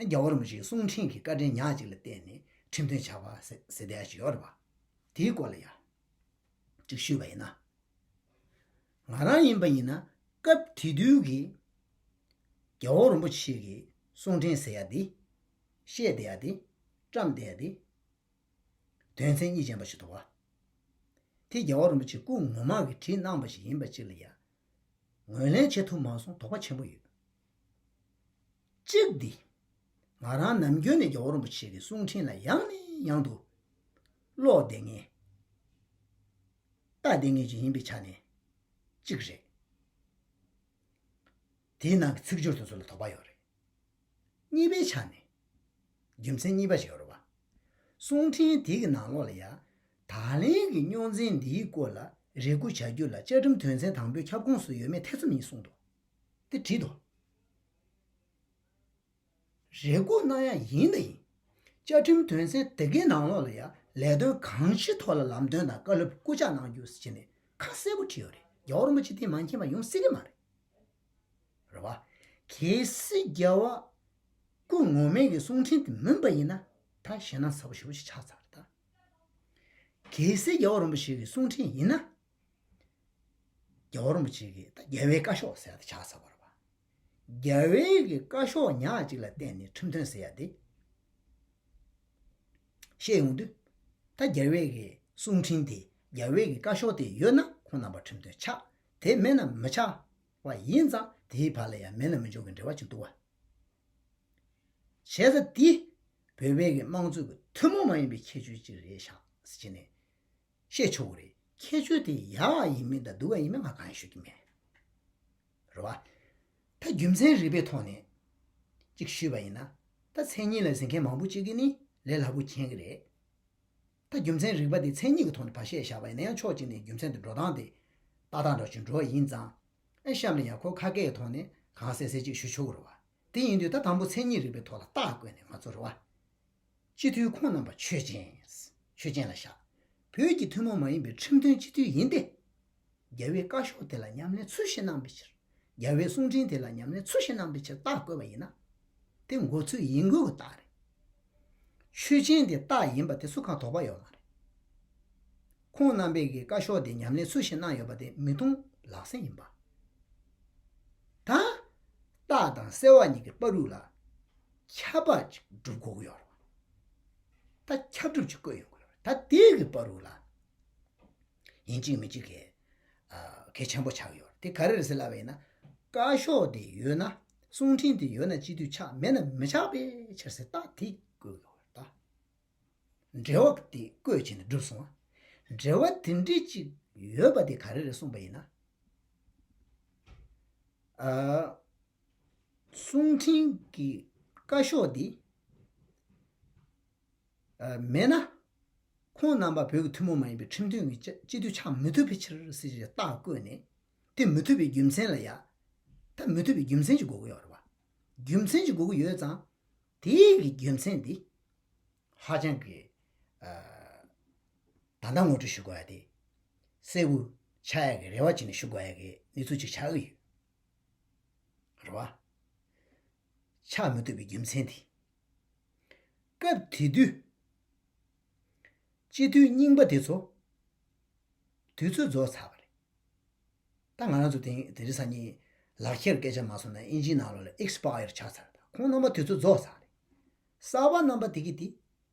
རྒྱལ་བ་རིན་པོ་ཆེའི་གསུང་འཕྲིན་གྱི་བཀའ་དྲིན་ཉག་གཅིག་ལ་བརྟེན་ནས་ཁྲིམས་མཐུན་ཆགས་པ་ཟེར་ཟེར་བསྡད་ཡ་ཅིག་ཡོད་རེད་པ། དེའི་སྐོར་ལ་ཡང་ཅིག་ཞུས་པ་ཡིན་ན། ང་རང་ཡིན་པ་ཡིན་ན་སྐབས་དེ་དུས་ཀྱི་རྒྱལ་བ་རིན་པོ་ཆེ་གི་གསུང་འཕྲིན་ཟེར་ཡ་དེ། བཤད་བསྡད་ཡ་དེ། བཀྲམ་བསྡད་ཡ་དེ། དོན་ཚན་གཉིས་ཅན་པ་ཞིག་འདུག་བ། དེ་རྒྱལ་བ་རིན་པོ་ཆེ་སྐུ་ངོ་མ་གིས་བྲིས་གནང་བ་ཞིག་ཡིན་པ་ཅིག་ལ་ཡ། ངོས་ལེན་བྱེད་ཐུབ་མ་སོང་དོགས་པ་ཆེན་པོ་ཡོད། གཅིག་འདི། ང་རང་ནམ་རྒྱུན་ནས་རྒྱལ་བ་རིན་པོ་ཆེ་གི་གསུང་འཕྲིན་ལ་ཡང་ནས་ཡང་དུ་ཀློག་བསྡད་མཁན། ལྟ་བསྡད་མཁན་ཅིག་ཡིན་པའི་ཆ་ནས་གཅིག་རེད། དེའི་ནང་གི་ཚིག་སྦྱོར་དེ་ཚོ་ལ་དོགས་པ་ཡོད་རེད། གཉིས་པའི་ཆ་ནས། རྒྱུ་མཚན་གཉིས་པ་ཞིག་ཡོད་རེད་བ། གསུང་འཕྲིན་དེ་གི་ནང་ལོགས་ལ་ཡ། ད་ལན་གྱི་རྙོག་འཛིང་འདིའི་སྐོར་ལ་རེ་སྐུལ་བྱ་རྒྱུ་ལ་བཅའ་ཁྲིམས་དོན་ཚན་དང་པོའི་ཁྱབ་ཁོངས་སུ་ཡོད་མེད་ཐེ་ཚོམ་ཡིན་གསུངས་འདུག། དེ་བྲིས་འདུག། རེ་སྐུལ་གནང་ཡ་ཡིན་ད་ཡིན། བཅའ་ཁྲིམས་དོན་ཚན་དེ་གའི་ནང་ལོགས་ལ་ཡ་ལས་དོན་གང་ཅིའི་ཐོག་ལ་ལམ་སྟོན་དང་བཀའ་སློབ་སྐུལ་ལྕག་གནང་རྒྱུ་ཟེར་བྱས་ནས་ ཁ་གསལ་པོ་བྲིས་ཡོད་རེད། རྒྱལ་བ་རིན་པོ་ཆེ་དེ་མ་མཁྱེན་པ་ཡོང་སྲིད་ཀྱི་མ་རེད། རེད་བ། གལ་སྲིད་རྒྱལ་བ་སྐུ་ངོ་མའི་གི་གསུང་འཕྲིན་དེ་མིན་པ་ཡིན་ན། ད་ཞེད་སྣང་ཚ་པོ་ཞེ་པོ་ཞིག་ཆགས་ཚར་རེད་ད། གལ་སྲིད་རྒྱལ་བ་རིན་པོ་ཆེ་གི་གསུང་འཕྲིན་ཡིན་ན། རྒྱལ་བ་རིན་པོ་ཆེ་གི་ད་རྒྱལ་བའི་བཀའ་ཤོག་ཟེར་ཡ་དེ་ཆགས་ཚར་བ་རེད་བ། རྒྱལ་བའི་གི་བཀའ་ཤོག་ཉག་གཅིག་ལ་བརྟེན་ནས་ཁྲིམས་མཐུན་ཟེར་ཡ་དེ་བཤད་ཡོང་དུས། ད་རྒྱལ་བའི་གི་གསུང་འཕྲིན་དེ། རྒྱལ་བའི་གི་བཀའ་ཤོག་དེ་ཡོད་ན་ཁོང་རྣམ་པ་ཁྲིམས་མཐུན་ཆགས། དེ་མེད་ན་མི་ཆགས་པ་ཡིན་ཙང་། དེའི་བར་ལ་ཡང་མེད་ན་མི་འཇོག་གི་འབྲེལ་བ་ཅིག་འདུག་བ། བྱས་ཙང་དེ་བོད་པའི་གི་དམངས་གཙོའི་གི་ཐུན་མོང་མ་ཡིན་པའི་ཁྱད་ཆོས་ཅིག་རེད་ཤག་ཟེར་བྱས་ནས་བཤད་ཆོག་གི་རེད། ཁྱད་ཆོས་དེ་ཡག་ཡིན་མིན་དང་སྡུག་ག་ཡིན་མིན་ང་གང་ཡང་ཤོད་ཀྱི་མེད། རེད་བ། ད་རྒྱུ་མཚན་རིག་པའི་ཐོག་ནས་ཅིག་ཞུས་པ་ཡིན་ན། ད་མཚན་ཉིད་ལ་གཟིགས་མཁན་མང་པོ་ཅིག་གིས་ནི་ལས་སླ་པོ་མཁྱེན་གི་རེད། ད་རྒྱུ་མཚན་རིག་པ་དེ་མཚན་ཉིད་ཀྱི་ཐོག་ནས་ཕར་བཤད་བཞག་པ་ཡིན་ན་ཡང་ཕྱོགས་གཅིག་ནས་རྒྱུ་མཚན་དེ་འགྲོ་སྟངས་དེ་ཏག་ཏག་འདྲ་ཞིག་འགྲོ་བ་ཡིན་ཙང་། ཨེ་གཤམ་ལ་ཡང་ཁོ་ཁ་སྐད་ཀྱི་ཐོག་ནས་གང་གསལ་གསལ་ཅིག་ཞུ་ཆོག་གི་རེད་བ། དེ་ཡིན་དུས་ད་དང་པོ་མཚན་ཉིད་རིག་པའི་ཐོག་ལ་རྟགས་བཀོད་ནས་ང་ཚོ་རེད་བ། སྤྱི་འཐུས་ཁོང་རྣམ་པ་ཆོས་ཅན། ཆོས་ཅན་ལ་བཞག་བོད་ཀྱི་ཐུན་མོང་མ་ཡིན་པའི་ཁྲིམས་མཐུན་སྤྱི་འཐུས་ཡིན་ཏེ། རྒྱལ་བའི་བཀའ་ཤོག་དེ་ལ་ཉམས་ལེན་ཚུལ་བཞིན་གནང་བའི་ཕྱིར། རྒྱལ་བའི་གསུང་འཕྲིན་དེ་ལ་ཉམས་ལེན་ཚུལ་བཞིན་གནང་བའི་ཕྱིར་རྟགས་བཀོད་པ་ཡིན་ན། དེ་མགོ་ཚོས་ཡིན་དགོས་ཀྱི་རྟགས་རེད། ཆོས་ཅན་དེ་རྟགས་ཡིན་པ་དེ་སུ་གང་དོགས་པ་ཡོད་མ་རེད། ཁོང་རྣམ་པའི་གི་བཀའ་ཤོག་དེ་ཉམས་ལེན་ཚུལ་བཞིན་གནང་ཡོད་པ་དེ་མི་མཐོང་ལག་ཟིན་ཡིན་པ། ད་རྟགས་དང་གསལ་བ་གཉིས་ཀྱི་བར་རུ་ལ་ཁྱབ་པ་ཅིག་སྒྲུབ་དགོས་ཀྱི་ཡོད་རེད། ད་ཁྱབ་སྒྲུབ་ཅིག་བཀོད་ཡོང་དགོས་རེད། ད་དེའི་གི་བར་རུ་ལ་ཡིན་གཅིག་མིན་གཅིག་གི་ཨ་གལ་ཆེན་པོ་ཆགས་ཀྱི་ཡོད་རེད། དེ་ག་རེ་རེད་ཟེར་ལབ་པ་ཡིན་ན། བཀའ་ཤོག་དེ་ཡོད་ན། གསུང་འཕྲིན་དེ་ཡོད་ན་སྤྱི་འཐུས་ཆགས། མེད་ན་མི་ཆགས་པའི་ཕྱིར་ཟེར་རྟགས་དེ་བཀོད་ཡོད་རེད་ད། འབྲེལ་བ་དེ་བཀོད་བྱས་ནས་བསྒྲུབས་སོང་བ། འབྲེལ་བ་དེ་འདྲ་ཅིག་ཡོད་པ་དེ་ག་རེ་རེད་གསུངས་པ་ཡིན་ན། ཨ། གསུང་འཕྲིན་གྱི་བཀའ་ཤོག་འདི། ཨ། མེད་ན། ཁོང་རྣམ་པ་བོད་ཀྱི་ཐུན་མོང་མ་ཡིན་པའི་ཁྲིམས་མཐུན་གྱི་སྤྱི་སྤྱི་འཐུས་ཆགས་མི་ཐུབ་པའི་ཕྱིར་ཟེར་རྟགས་བཀོད་ནས། དེ་མི་ཐུབ་པའི་རྒྱུ་མཚན་ལ་ཡ། ད་མི་ཐུབ་པའི་རྒྱུ་མཚན་ཅིག་དགོས་ཀྱི་ཡོད་རེད་བ། རྒྱུ་མཚན་ཅིག་དགོས་ཀྱི་ཡོད་ཙང་། དེའི་གི་རྒྱུ་མཚན་འདི། ཧ་ཅང་གི། ཨ། ད་ལྟ་ངོ་སྤྲོད་ཞུ་དགོས་ཡ་དེ། གསལ་པོ་ཆགས་ཡ་གི་རེ་བ་བྱས་ནས་ཞུ་དགོས་ཡ་གི་གནས་ཚུལ་ཅིག་ཆགས་ཀྱི་ཡོད། རེད་བ། ཆགས་མི་ཐུབ་པའི་རྒྱུ་མཚན་དེ། སྐབས་དེ་དུས། སྤྱི་འཐུས་རྙིང་པ་དེ་ཚོ། དུས་ཚོད་རྫོགས་ཚར་བ་རེད། ད་ང་རང་ཚོ་དེ་དེ་རིང་སང་ཉིན་ལག་འཁྱེར་སྐད་ཆ་མ་སོང་ན་ཨིན་ཇིའི་ནང་ལོགས་ལ་ཨེག་སི་པ་ཡར་ཆགས་ཚར། ད་ཁོང་རྣམ་པ་དུས་ཚོད་རྫོགས་ཚར་རེད། གསར་པ་རྣམ་པ་དེ་གི་དེ་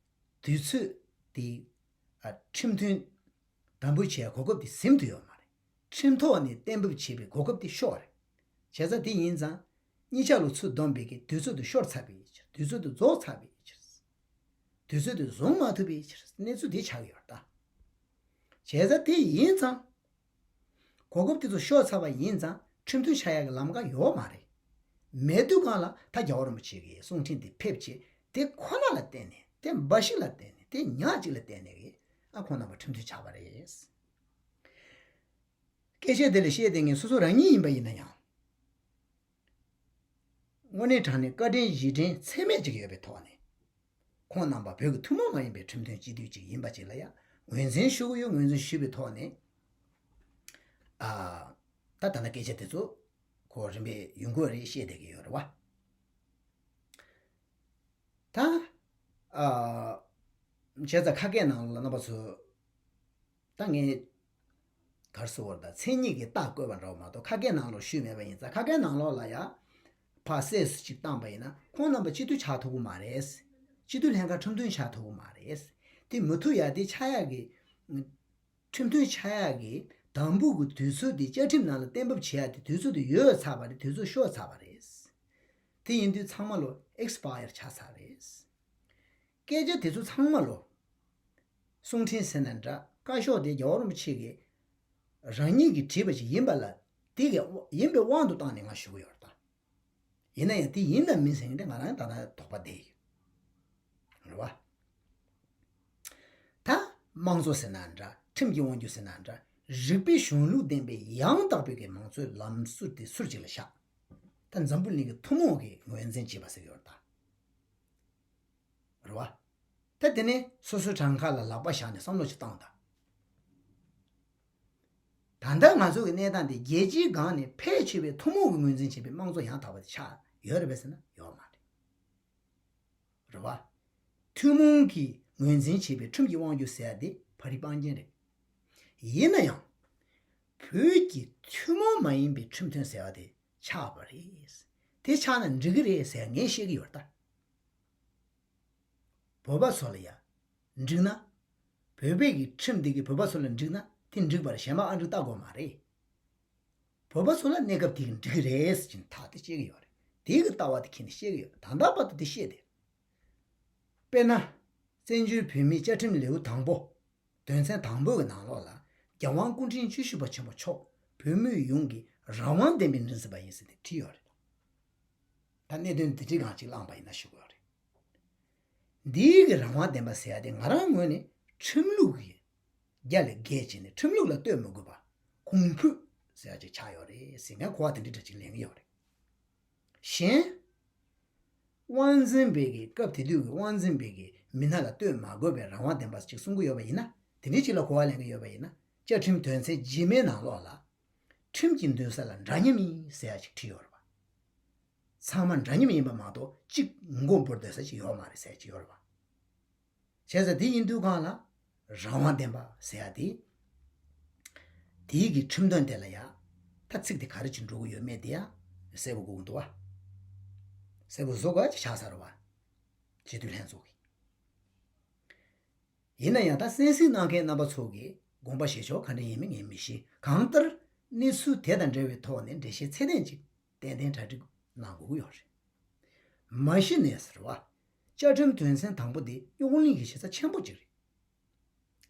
དུས་ཚོད་དེ། ཨ། ཁྲིམས་མཐུན་དམ་འབུལ་བྱེད་ཡ་གོ་སྐབས་དེ་ཟིན་ཐུབ་ཡོད་མ་རེད། ཁྲིམས་ཐོག་ནས་གཏན་འབེབས་བྱེད་པའི་གོ་སྐབས་དེ་ཤོར་རེད། བྱས་ཙང་དེ་ཡིན་ཙང་། གཉིས་ཆ་ལ་ཚུར་བསྡོམས་པའི་གི་དུས་ཚོད་དེ་ཤོར་ཚར་བའི་ཕྱིར། དུས་ཚོད་དེ་རྫོགས་ཚར་བའི་ཕྱིར། དུས་ཚོད་དེ་བཟུང་མ་ཐུབ་པའི་ཕྱིར། གནས་ཚུལ་དེ་ཆགས་ཀྱི་ཡོད་རེད་ད། བྱས་ཙང་དེ་ཡིན་ཙང་། གོ་སྐབས་དེ་ཚོ་ཤོར་ཚར་བ་ཡིན་ཙང་ཁྲིམས་མཐུན་ཆགས་ཡག་གི་ལམ་ཁ་ཡོད་མ་རེད། མེད་དུས་སྒང་ལ་ད་རྒྱལ་བ་རིན་པོ་ཆེ་གི་གསུང་འཕྲིན་དེ་ཕེབས་བྱས། དེ་ཁོ་ན་ལ་བརྟེན་ནས། དེ་འབའ་ཞིག་ལ་བརྟེན་ནས། དེ་ཉག་གཅིག་ལ་བརྟེན་ནས་གི། ཨ། ཁོང་རྣམ་པ་ཁྲིམས་མཐུན་ཆགས་པ་རེད། སྐད་ཆ་དེ་ལ་བཤད་བསྡད་མཁན་སོ་སོ་རང་ཉིད་ཡིན་པ་ཡིན་ན་ཡང་། དངོས་གནས་དྲང་གནས་བཀའ་དྲིན་རྗེས་དྲན་ཚད་མེད་ཅིག་ཡོད་པའི་ཐོག་ནས། ཁོང་རྣམ་པ་བོད་ཀྱི་ཐུན་མོང་མ་ཡིན་པའི་ཁྲིམས་མཐུན་སྤྱི་འཐུས་ཅིག་ཡིན་པ་ཅིག་ལ་ཡང་ངོས་འཛིན་ཞུ་གི་ཡོད། ངོས་འཛིན་ཞུས་པའི་ཐོག་ནས། ཨ། ད་ད་ལྟ་སྐད་ཆ་དེ་ཚོ་ཁོ་རིམ་པས་ཡོང་གི་རེད། བཤད་བསྡད་ཀྱི་ཡོད་རེད་བ། ད། ཨ། བྱས་ཙང་ཁ་སྐད་ནང་ལ་རྣམ་པ་ཚོ། ད་ངས་ག་རེ་ཟེར་དགོས་རེད། ད་མཚན་ཉིད་ཀྱི་རྟགས་བཀོད་པ་འདྲ་བོ་མ་གཏོགས་ཁ་སྐད་ནང་ལོགས་ཞུས་མེད་པ་ཡིན་ཙང་། ཁ་སྐད་ནང་ལོགས་ལ་ཡ་ཕར་གསལ་སུ་ཅིག་བཏང་པ་ཡིན་ན། ཁོང་རྣམ་པ་སྤྱི་འཐུས་ཆགས་ཐུབ་ཀྱི་མ་རེད། སྤྱི་འཐུས་ལྷན་ཁང་ཁྲིམས་མཐུན་ཆགས་ཐུབ་ཀྱི་མ་རེད། དེ་མི་ཐུབ་ཡ་དེ་ཆགས་ཡག་གི། ཁྲིམས་མཐུན་ཆགས་ཡག་གི་དམ་འབུལ་གྱི་དུས་ཚོད་དེ་བཅའ་ཁྲིམས་ནང་ལ་གཏན་འབེབས་བྱེད་ཡག་དེ་དུས་ཚོད་དེ་ཡོལ་ཚར་བ་རེད། དུས་ཚོད་ཤོར་ཚར་བ་རེད། དེ་ཡིན་དུས་ཚང་མ་ལོ་ཨེག་སི་པ་ཡར་ཆགས་ཚར་རེད། སྐད་ཆ་དེ་ཚོ་ཚང་མ་ལོ། གསུང་འཕྲིན་ཟེར་ན་འདྲ། བཀའ་ཤོག་དེ་རྒྱལ་བ་རིན་པོ་ཆེ་གིས་རང་ཉིད་ཀྱིས་བྲིས་པ་ཞིག་ཡིན་པ་ལ། དེ་གི་ཡིན་པའི་དབང་དུ་བཏང་ནས་ང་ཞུ་གི་ཡོད་རེད་ད། ཡིན་ན་ཡང་དེ་ཡིན་དང་མིན་ཟེར་མཁན་དེ་ང་རང་ད་ལྟ་དོགས་པ་བསྡད་ཡོད་རེད་བ། ད་དམངས་གཙོ་ཟེར་ན་འདྲ། ཁྲིམས་ཀྱི་དབང་སྒྱུར་ཟེར་ན་འདྲ། རིགས་པའི་གཞུང་ལུགས་ལྡན་པའི་ཡང་དག་པའི་གི་མང་གཙོའི་ལམ་སྲོལ་དེ་ཟུར་གཅིག་ལ་བཞག་ད་འཛམ་བུ་གླིང་གི་ཐུན་མོང་གི་ངོས་འཛིན་བྱས་པ་ཟེར་གྱི་ཡོད་རེད་ད། རེད་བ། ད་དེ་ནས་སོ་སོའི་བྲང་ཁ་ལ་ལག་པ་བཞག་ནས་བསམ་བློ་ཞིག་བཏང་དང་། ད་ ད་ལྟ་ང་ཚོ་གི་གནས་སྟངས་དེ་རྒྱལ་སྤྱིའི་སྒང་ནས་ཕལ་ཆེ་བས་ཐུན་མོང་གི་ངོས་འཛིན་བྱེད་པའི་དམངས་གཙོ་ཡང་དག་པ་དེ་ཆགས་ཡོད་རེད་པས་ཟེར་ན་ཡོད་མ་རེད། རེད་བ། ཐུན་མོང་གིས་ངོས་འཛིན་བྱེད་པའི་ཁྲིམས་ཀྱི་དབང་སྒྱུར་ཟེར་ཡ་དེ་ཕ་རི་སྤང་རྒྱན་རེད། ཡིན་ན་ཡང་། བོད་ཀྱི་ཐུན་མོང་མ་ཡིན་པའི་ཁྲིམས་དོན་ཟེར་བ་དེ་ཆགས་པ་རེད། དེ་ཆགས་ན་འགྲིག་གི་རེད་ཟེར་ངས་བཤད་ཀྱི་ཡོད་ད། བོད་པ་ཚོ་ལ་ཡ། འགྲིག་ན། བོད་པའི་གི་ཁྲིམས་འདི་གིས་བོད་པ་ཚོ་ལ་འགྲིག་ན་དེ་འགྲིག་པ་རེད། གཞན་པ་ཨ་འགྲིག་ལྟ་དགོས་མ་རེད། བོད་པ་ཚོ་ལ་གནས་སྐབས་དེ་གི་འགྲིག་གི་རེད་ཟེར་གྱིན་ཐག་དེ་བཅད་ཀྱི་ཡོད་རེད། དེ་གི་ལྟ་བ་དེ་ཁྱེད་ནས་བཤད་ཀྱི་ཡོད། ད་ལྟ་བར་དུ་དེ་བཤད་དེ། དཔེར་ན། བཙན་བྱོལ་བོད་མིའི་བཅའ་ཁྲིམས་ལེའུ་དང་པོ། དོན་ཚན་དང་པོའི་ནང་ལོགས་ལ། རྒྱལ་དབང་སྐུ་ཕྲེང་བཅུ་བཞི་པ་ཆེན་པོ་མཆོག་བོད་མི་ཡོངས་ཀྱི་རང་དབང་ལྡན་པའི་མགྲིན་ཚབ་པ་ཡིན་ཟེར་ཏེ་བྲིས་ཡོད་རེད། ད་གནད་དོན་འདི་འདྲའི་སྒང་ཅིག་བླངས་པ་ཡིན་ན་ཞུ་དགོས་རེད། འདིའི་གི་རང་དབང་ལྡན་པ་ཟེར་ཡ་དེ་ང་རང་ངོས་ནས་ཁྲིམས་ལུགས་ཀྱི་རྒྱ་ལས་བརྒལ་བྱས་ནས་ཁྲིམས་ལུགས་ལ་ལྟོས་མི་དགོས་པ། གོང་འཕེལ་ཟེར་ཡ་ཅིག་ཆགས་ཡོད་རེད་ཟེར་ངས་གོ་བ་དེ་འདྲའི་འདྲ་ཅིག་ལེན་གྱི་ཡོད་རེད། གཞན། དབང་འཛིན་པའི་གི་སྐབས་དེ་དུས་ཀྱི་དབང་འཛིན་པའི་གི་མི་སྣ་ལ་ལྟོས་མ་དགོས་པའི་རང་དབང་ལྡན་པ་ཅིག་གསུང་གི་ཡོད་པ་ཡིན་ན། དེ་འདྲའི་ཅིག་ལ་གོ་བ་ལེན་གྱི་ཡོད་པ་ཡིན་ན། བཅའ་ཁྲིམས་དོན་ཚན་རྗེས་མའི་ནང་ལོགས་ལ། ཁྲིམས་ཀྱི་འདུན་ས་ལ་འདྲ་མཉམ་ཡིན་ཟེར་ཡ་ཅིག་བྲིས་ཡོད་རེད་བ། ཚང་མ་འདྲ་མཉམ་ཡིན་པ་མ་གཏོགས་གཅིག་མགོ་འབོར་སྡོད་ས་ཅིག་ཡོད་མ་རེད་ཟེར་ཡ་ཅིག་ཡོད་རེད་བ། བྱས་ཙང་དེ་ཡིན་དུས་སྒང་ལ་རང་དབང་ལྡན་པ་ཟེར་ཡ་དེ། དེའི་གི་ཁྲིམས་དོན་དེ་ལ་ཡ། ད་ཚིག་དེ་ག་རེ་བྱས་འགྲོ་གི་ཡོད་མེད་དེ་ཡ། གསལ་པོ་དགོས་ཀྱི་འདུག་བ། གསལ་པོ་བཟོ་དགོས་ཀྱི་ཆགས་ཚར་བ། སྤྱི་འཐུས་ལྷན་ཚོགས་ཀྱིས། ཡིན་ན་ཡང་ད་གསན་གཟིགས་གནང་མཁན་རྣམ་པ་ཚོ་གིས་དགོངས་པ་བཞེས་ཕྱོགས་ག་འདྲ་ཡིན་མིན་ངས་མི་ཤེས། གང་ལྟར་གནས་ཚུལ་དེ་དང་འབྲེལ་བའི་ཐོག་ནས་འགྲེལ་བཤད་ཚད་ལྡན་ཅིག་ཏན་ཏན་གྲ་སྒྲིག་གནང་དགོས་ཀྱི་ཡོད་རེད། མ་གཞི་ནས་ཟེར་བ། བཅའ་ཁྲིམས་དོན་ཚན་དང་པོ་འདི་རྙོག་གླེང་གི་གཞི་རྩ་ཆེན་པོ་ཅིག་རེད།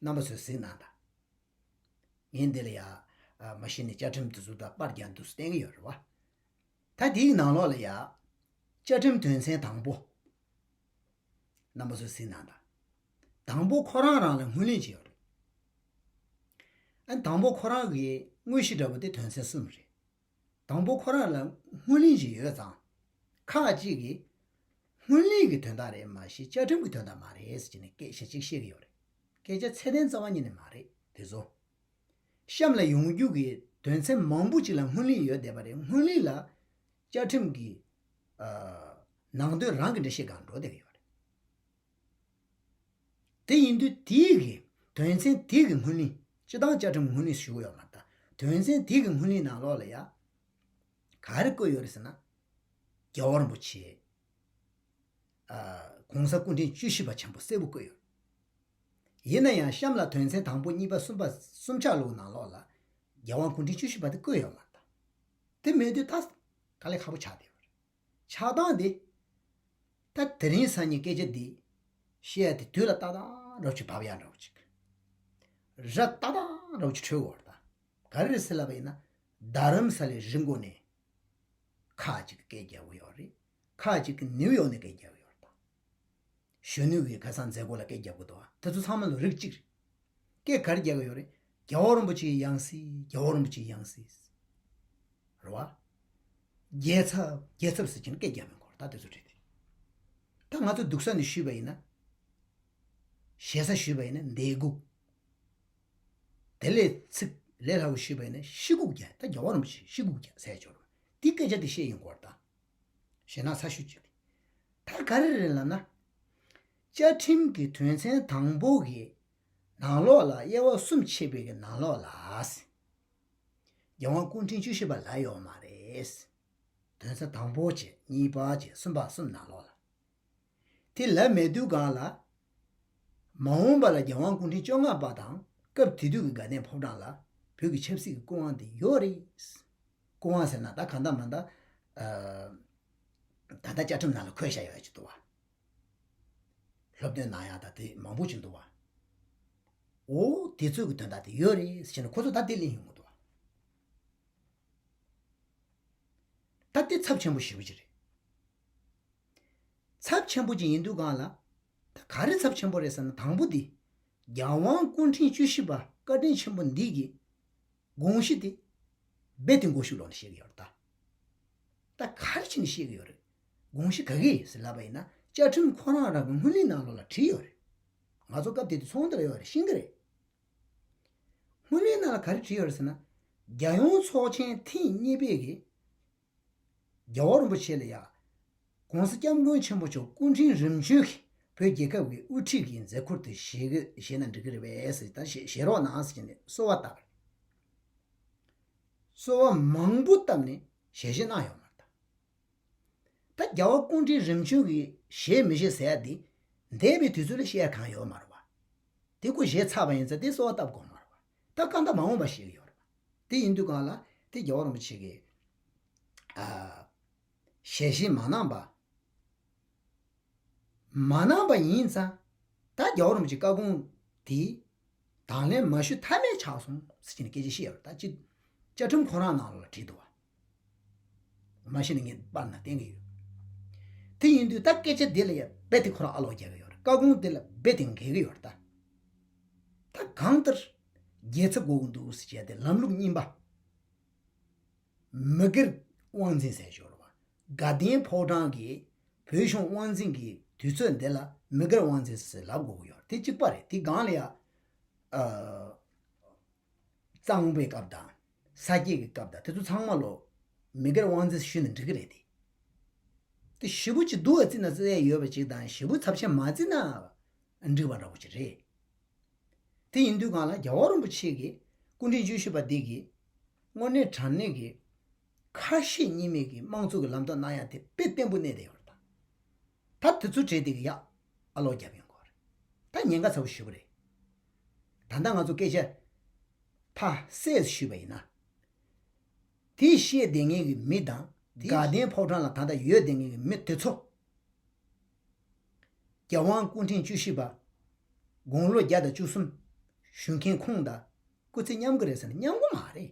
རྣམ་པ་ཚོས་གཟིགས་གནང་དང་། ངས་འདི་ལ་ཡ། ཨ། མ་གཞི་ནས་བཅའ་ཁྲིམས་དེ་ཚོ་དང་པར་རྒྱག་འདུག་བསྟན་གྱི་ཡོད་རེད་བ། ད་དེའི་ནང་ལོགས་ལ་ཡ། བཅའ་ཁྲིམས་དོན་ཚན་དང་པོ། རྣམ་པ་ཚོས་གཟིགས་གནང་དང་། དང་པོ་ཁོ་རང་རང་ལ་སྔོན་གླེང་བྱས་ཡོད་རེད། ཨ། དང་པོ་ཁོ་རང་གི་དངོས་གཞི་འདྲ་པོ་དེ་དོན་ཚན་གསུམ་རེད། དང་པོ་ཁོ་རང་ལ་སྔོན་གླེང་ཞིག་ཡོད་ཙང་། ཁག་ཅིག་གིས་སྔོན་གླེང་གི་དོན་དག་རེད་མ་གཞི་བཅའ་ཁྲིམས་ཀྱི་དོན་དག་མ་རེད་ཟེར་ནས་སྐད་ཆ་གཅིག་བཤད་ཀྱི་ཡོད་རེད། སྐད་ཆ་ཚད་ལྡན་རྩ་བ་ཉིད་ནས་མ་རེད་དེ་ཚོ། གཤམ་ལ་ཡོང་རྒྱུ་གི་དོན་ཚན་མང་པོ་ཅིག་ལ་སྔོན་གླེང་ཡོད་བསྡད་པ་རེད། སྔོན་གླེང་ལ་བཅའ་ཁྲིམས་ཀྱི། ཨ། ནང་དོན་རང་གི་འགྲེལ་བཤད་སྒང་འགྲོ་བསྡད་ཀྱི་ཡོད་རེད། དེ་ཡིན་དུས་དེའི་གི་དོན་ཚན་དེའི་གི་སྔོན་གླེང་། སྤྱི་བཏང་བཅའ་ཁྲིམས་སྔོན་གླེང་ཞུ་གི་ཡོད་མ་རེད་ད། དོན་ཚན་དེའི་གི་སྔོན་གླེང་ནང་ལོགས་ལ་ཡ། ག་རེ་བཀོད་ཡོད་རེད་ཟེར་ན། རྒྱལ་བ་རིན་པོ་ཆེ། ཨ། གོང་ས་སྐུ་ཕྲེང་བཅུ་བཞི་པ་ཆེན་པོ་གསལ་པོ་བཀོད་ཡོད། ཡིན་ན་ཡང་གཤམ་ལ་དོན་ཚན་དང་པོ་གཉིས་པ་གསུམ་པ་གསུམ་ཆ་ལུགས་ནང་ལོགས་ལ། རྒྱལ་དབང་སྐུ་ཕྲེང་བཅུ་བཞི་པ་དེ་བཀོད་ཡོད་མ་རེད་ད། དེ་མེད་དུས་ད་དཀའ་ལས་ཁག་པོ་ཆགས་བསྡད་ཡོད་རེད། ཆགས་སྟངས་དེ། ད་དེ་རིང་སང་ཉིན་སྐད་ཆ་འདི་བཤད་ཡ་དེ་དུས་ལ་ཏག་ཏག་འདྲ་བོ་ཅིག་བབས་ཡ་འདྲ་བོ་ཅིག་ར་ཏག་ཏག་འདྲ་བོ་ཅིག་འཕྲོད་ཡོད་རེད་ད། ག་རེ་རེད་ཟེར་ལབ་པ་ཡིན་ན། རྡ་རམ་ས་ལའི་རི་མགོ་ནས་ཁག་ཅིག་གིས་སྐད་རྒྱག་གི་ཡོད་རེད། ཁག་ཅིག་གིས་ནིའུ་ཡོག་ནས་སྐད་རྒྱག་གི་ཡོད་རེད་ད། གཞོན་ནུ་གི་ཁ་སང་མཛད་སྒོ་ལ་སྐད་རྒྱབ་ཀྱི་འདུག་ཨ། དེ་ཚོ་ཚང་མ་ལ་རིགས་གཅིག་རེད། སྐད་ག་རེ་རྒྱག་གི་ཡོད་རེད། རྒྱལ་བ་རིན་པོ་ཆེའི་ཡང་སྲིད། རྒྱལ་བ་རིན་པོ་ཆེའི་ཡང་སྲིད། རེད་བ། རྒྱལ་ཚབ། རྒྱལ་ཚབ་ཟེར་གྱིན་སྐད་རྒྱབ་ཡོང་གི་རེད་ད། དེ་ཚོ་རེད་དེ། ད་ང་ཚོ་སྡུག་ས་ནས་ཞུས་པ་ཡིན་ན། ཞེ་ས་ཞུས་པ་ཡིན་ན་འདས་འགུག་དེ་ལས་ཚིག་ལས་སླ་པོ་ཞུས་པ་ཡིན་ན་ཤི་སྒུག་རྒྱག་ད་རྒྱལ་བ་རིན་པོ་ཆེ་ཤི་སྒུག་རྒྱག་ཟེར་ཆོག་རེད་བ། དེ་སྐད་ཆ་དེ་བཤད་ཡོང་གི་རེད་ད། ཞེད་སྣང་ཚ་ཤོས་གཅིག་རེད། ད་ག་རེ་རེད་ལབ་ན། བཅའ་ཁྲིམས་ཀྱི་དོན་ཚན་དང་པོ་གི་ནང་ལོགས་ལ། དབྱེ་བ་གསུམ་ཕྱེ་བའི་གི་ནང་ལོགས་ལ། རྒྱལ་དབང་སྐུ་ཕྲེང་བཅུ་བཞི་པ་ལབ་ཡོད་མ་རེད། དོན་ཚན་དང་པོ་བྱས། གཉིས་པ་བྱས། གསུམ་པ། གསུམ་ནང་ལོགས་ལ། དེ་ལབ་མེད་དུས་སྒང་ལ། མ་འོངས་པ་ལ་རྒྱལ་དབང་སྐུ་ཕྲེང་བཅོ་ལྔ་པ་དང་སྐབས་དེ་དུས་ཀྱི་དགའ་ལྡན་ཕོ་བྲང་ལ་བོད་ཀྱི་ཆབ་སྲིད་ཀྱི་སྐུ་དབང་དེ་ཡོད་རེད། སྐུ་དབང་ཟེར་ན་ད་གང་ལྟར་མ་ལྟར། ཨ། ད་ལྟ་བཅའ་ཁྲིམས་ནང་ལ་འཁོད་བཞག་ཡོད་ཅིག་འདུག་བ། སློབ་སྟོན་གནང་ཡག་ད་དེ་མང་པོ་ཅིག་འདུག་བ། འོ་དེ་ཚོ་གི་དོན་དག་དེ་ཡོད་རེད་ཟེར་ནས་ཁོ་ཚོ་ད་དེ་གླེང་ཡོང་གི་འདུག་བ། ད་དེ་ཚབས་ཆེན་པོ་ཞེ་པོ་ཅིག་རེད། ཚབས་ཆེན་པོ་ཅིག་ཡིན་དུས་སྒང་ལ། ད་ག་རེ་ཚབས་ཆེན་པོ་རེད་ཟེར་ན། དང་པོ་དེ། རྒྱལ་དབང་སྐུ་ཕྲེང་བཅུ་བཞི་པ་བཀའ་དྲིན་ཆེན་པོ་འདི་གི་དགོངས་གཞི་དེ་རྦད་དེ་མགོ་གཞུག་ལོག་ནས་བཤད་ཀྱི་ཡོད་རེད་ད། ད་ག་རེ་བྱས་ནས་བཤད་ཀྱི་ཡོད་རེད། དགོངས་གཞི་ག་གི་ཟེར་ལབ་པ་ཡིན་ན། བཅའ་ཁྲིམས་ཁོ་རང་རང་གི་སྔོན་གླེང་ནང་ལོགས་ལ་བྲིས་ཡོད་རེད། ང་ཚོ་སྐབས་དེ་དུས་ཚོགས་འདུ་ལ་ཡོད་རེད། ཤེས་ཀྱི་རེད། སྔོན་གླེང་ནང་ལ་ག་རེ་བྲིས་ཡོད་རེད་ཟེར་ན། རྒྱལ་ཡོངས་ཚོགས་ཆེན་ཐེངས་གཉིས་པའི་གི་རྒྱལ་བ་རིན་པོ་ཆེ་ལ་ཡ། ༸གོང་ས་༸སྐྱབས་མགོན་ཆེན་པོ་མཆོག་སྐུ་ཕྲེང་རིམ་བྱོན་གྱི་བོད་རྒྱལ་ཁབ་ཀྱི་དབུ་ཁྲིད་ཀྱི་མཛད་ཁུར་དེ་བཞེས་གི་བཞེས་ན་འགྲིག་གི་རེད་པས་ཟེར། ད་བཞེས་བཞེས་རོགས་གནང་ཟེར་གྱི་ནས་གསོལ་བ་བཏབ། གསོལ་བ་མང་པོ་བཏབ་ནས་ཞལ་བཞེས་གནང་ཡོད་མ་རེད་ད། ད་རྒྱལ་བ་སྐུ་ཕྲེང་རིམ་བྱོན་གྱིས་བཞེས་མི་བཞེས་ཟེར་ཡ་དེ། འདས་པའི་དུས་ཚོད་ལ་བཤད་གང་ཡོད་མ་རེད་བ། དེ་ཁོ་བཞེས་ཚར་བ་ཡིན་ཙང་དེ་གསོལ་བ་བཏབ་དགོས་མ་རེད་བ། ད་གང་ལྟར་མ་འོངས་པ་ཞིག་ཡོད་རེད་བ། དེ་ཡིན་དུས་གང་ལ་དེ་རྒྱལ་བ་རིན་པོ་ཆེ་གིས་ཨ། ཞལ་བཞེས་མ་གནང་པ། མ་གནང་པ་ཡིན་ཙང་། ད་རྒྱལ་བ་རིན་པོ་ཆེ་བཀའ་དགོངས་དེ་དང་ལེན་མ་ཞུ་ཐབས་མེད་ཆགས་སོང་ཟེར་གྱི་ནས་སྐད་ཆ་བཤད་ཡོད་རེད། ད་ཅི། བཅའ་ཁྲིམས་ཁོ་རང་ནང་ལ་བྲིས་འདུག་བ། མ་གཞི་ནས་ངས་པར་ནང་བསྟན་གྱི་ཡོད། དེ་ཡིན་དུས་ད་སྐད་ཆ་འདི་ལ་ཡང་རྦད་དེ་ཁོ་རང་ཨ་ལོག་རྒྱག་གི་ཡོད་རེད། བཀའ་དགོངས་འདི་ལ་རྦད་དེ་འགལ་གྱི་ཡོད་རེད་ད། ད་གང་ལྟར་རྒྱལ་ཚབ་དགོས་ཀྱི་འདུག་ཟེར་བྱས་ཏེ་ལམ་ལུགས་རྙིང་པ། མི་སྒེར་དབང་འཛིན་ཟེར་ཞོར་བ། དགའ་ལྡན་ཕོ་བྲང་གི་བོད་གཞུང་དབང་འཛིན་གྱི་དུས་ཚོད་འདི་ལ་མི་སྒེར་དབང་འཛིན་ཟེར་ལབ་དགོས་ཀྱི་ཡོད་རེད། དེ་གཅིག་པ་རེད། དེ་སྒང་ལ་ཡ། ཨ། གཙང་པའི་སྐབས་དང་། ས་སྐྱེས་ཀྱི་སྐབས་དང་དེ་ཚོ་ཚང་མ་ལོ། མི་སྒེར་དབང་འཛིན་ཞུས་ནས་འགྲིག་གི་རེད་དེ། དེ་ཞེ་པོ་ཅིག་སྡུག་བ་བརྩིས་ན་བརྩི་ཡ་ཡོད་པ་ཅིག་དང་ཞེ་པོ་ཚབས་ཆེན་མ་བརྩིས་ན་འགྲིག་པ་འདྲ་པོ་ཅིག་རེད། དེ་ཡིན་དུས་སྒང་ལ་རྒྱལ་བ་རིན་པོ་ཆེ་གིས་སྐུ་ཕྲེང་བཅུ་བཞི་པ་འདི་གིས་དངོས་གནས་དྲང་གནས་ཀྱི་ཁ་ཞེ་གཉིས་མེད་ཀྱི་དམངས་གཙོ་གི་ལམ་སྟོན་གནང་ཡ་དེ་དཔེ་བརྟན་པོ་གནས་བསྡད་ཡོད་རེད་ད། ད་དེ་ཚོ་བྲིས་དེ་གི་ཡ་ཨ་ལོག་རྒྱབ་ཡོང་གི་ཡོད་རེད། ད་ཉེན་ཁ་ཚ་པོ་ཞེ་པོ་རེད། ད་ལྟ་ང་ཚོ་སྐད་ཆ་ཕར་གསལ་ཞུས་པ་ཡིན་ན། དེ་བཤད་བསྡད་མཁན་གྱི་མི་དང་དེ་དགའ་ལྡན་ཕོ་བྲང་ལ་ད་ལྟ་ཡོད་བསྡད་མཁན་གྱི་མི་དེ་ཚོ། རྒྱལ་དབང་སྐུ་ཕྲེང་བཅུ་བཞི་པ། དགུང་ལོ་བརྒྱ་དང་བཅུ་གསུམ་བཞུགས་མཁན་ཁོང་དང་སྐུ་ཚེ་མཉམ་གི་རེད་ཟེར་ན་མཉམ་གི་མ་རེད།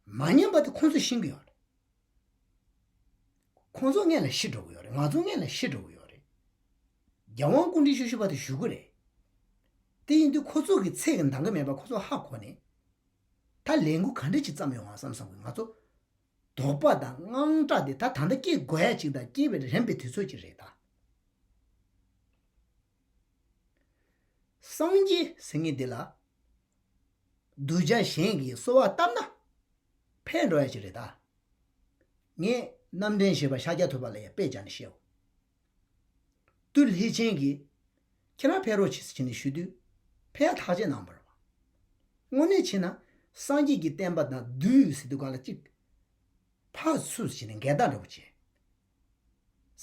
མ་མཉམ་པ་དེ་ཁོང་ཚོས་ཤེས་ཀྱི་ཡོད་རེད། ཁོང་ཚོ་སྔོན་ལ་ཤི་འགྲོ་གི་ཡོད་རེད། ང་ཚོ་སྔོན་ལ་ཤི་འགྲོ་གི་ཡོད་རེད། རྒྱལ་དབང་སྐུ་ཕྲེང་བཅུ་བཞི་པ་དེ་བཞུགས་གི་རེད། དེ་ཡིན་དུས་ཁོ་ཚོ་གི་ཚེ་གི་འདང་གི་མེད་པ་ཁོ་ཚོ་ཧ་གོ་ནས། ད་ལས་འགུལ་ག་འདྲ་ཅིག་བརྩམས་ཡོང་ང་བསམ་བསམ་གི། ང་ཚོ་དོགས་པ་དང་དངངས་སྐྲག་དེ་ད་ད་ལྟ་སྐྱེ་དགོས་ཡ་ཅིག་དང་སྐྱེ་བའི་རན་པའི་དུས་ཚོད་ཅིག་རེད་ད། སངས་རྒྱས་ཟེར་མཁན་འདི་ལ་གདུལ་བྱ་གཞན་གྱིས་གསོལ་བ་བཏབ་ན་ཕན་འགྲོ་ཡ་ཅིག་རེད་ད། ངས་རྣམ་འདྲེན་བཞི་པ་ཤཱཀྱ་ཐུབ་པ་ལ་ཡང་དཔེ་སྦྱར་ནས་བཤད་འོ། ཏུ་ལྷས་ཆེན་གྱིས་ཁྱེད་རང་ཕེབས་རོགས་བྱེད་ཟེར་བྱས་ནས་ཞུས་དུས་ཕེབས་ཡ་ཐག་བཅད་གནང་བ་རེད་བ། དངོས་གནས་བྱས་ན་སངས་རྒྱས་ཀྱི་བསྟན་པ་དང་འདུལ་ཟེར་དུས་སྒང་ལ་གཅིག་ཕར་ཚུར་བྱས་ནས་འགལ་ཟླ་འདྲ་པོ་བྱས།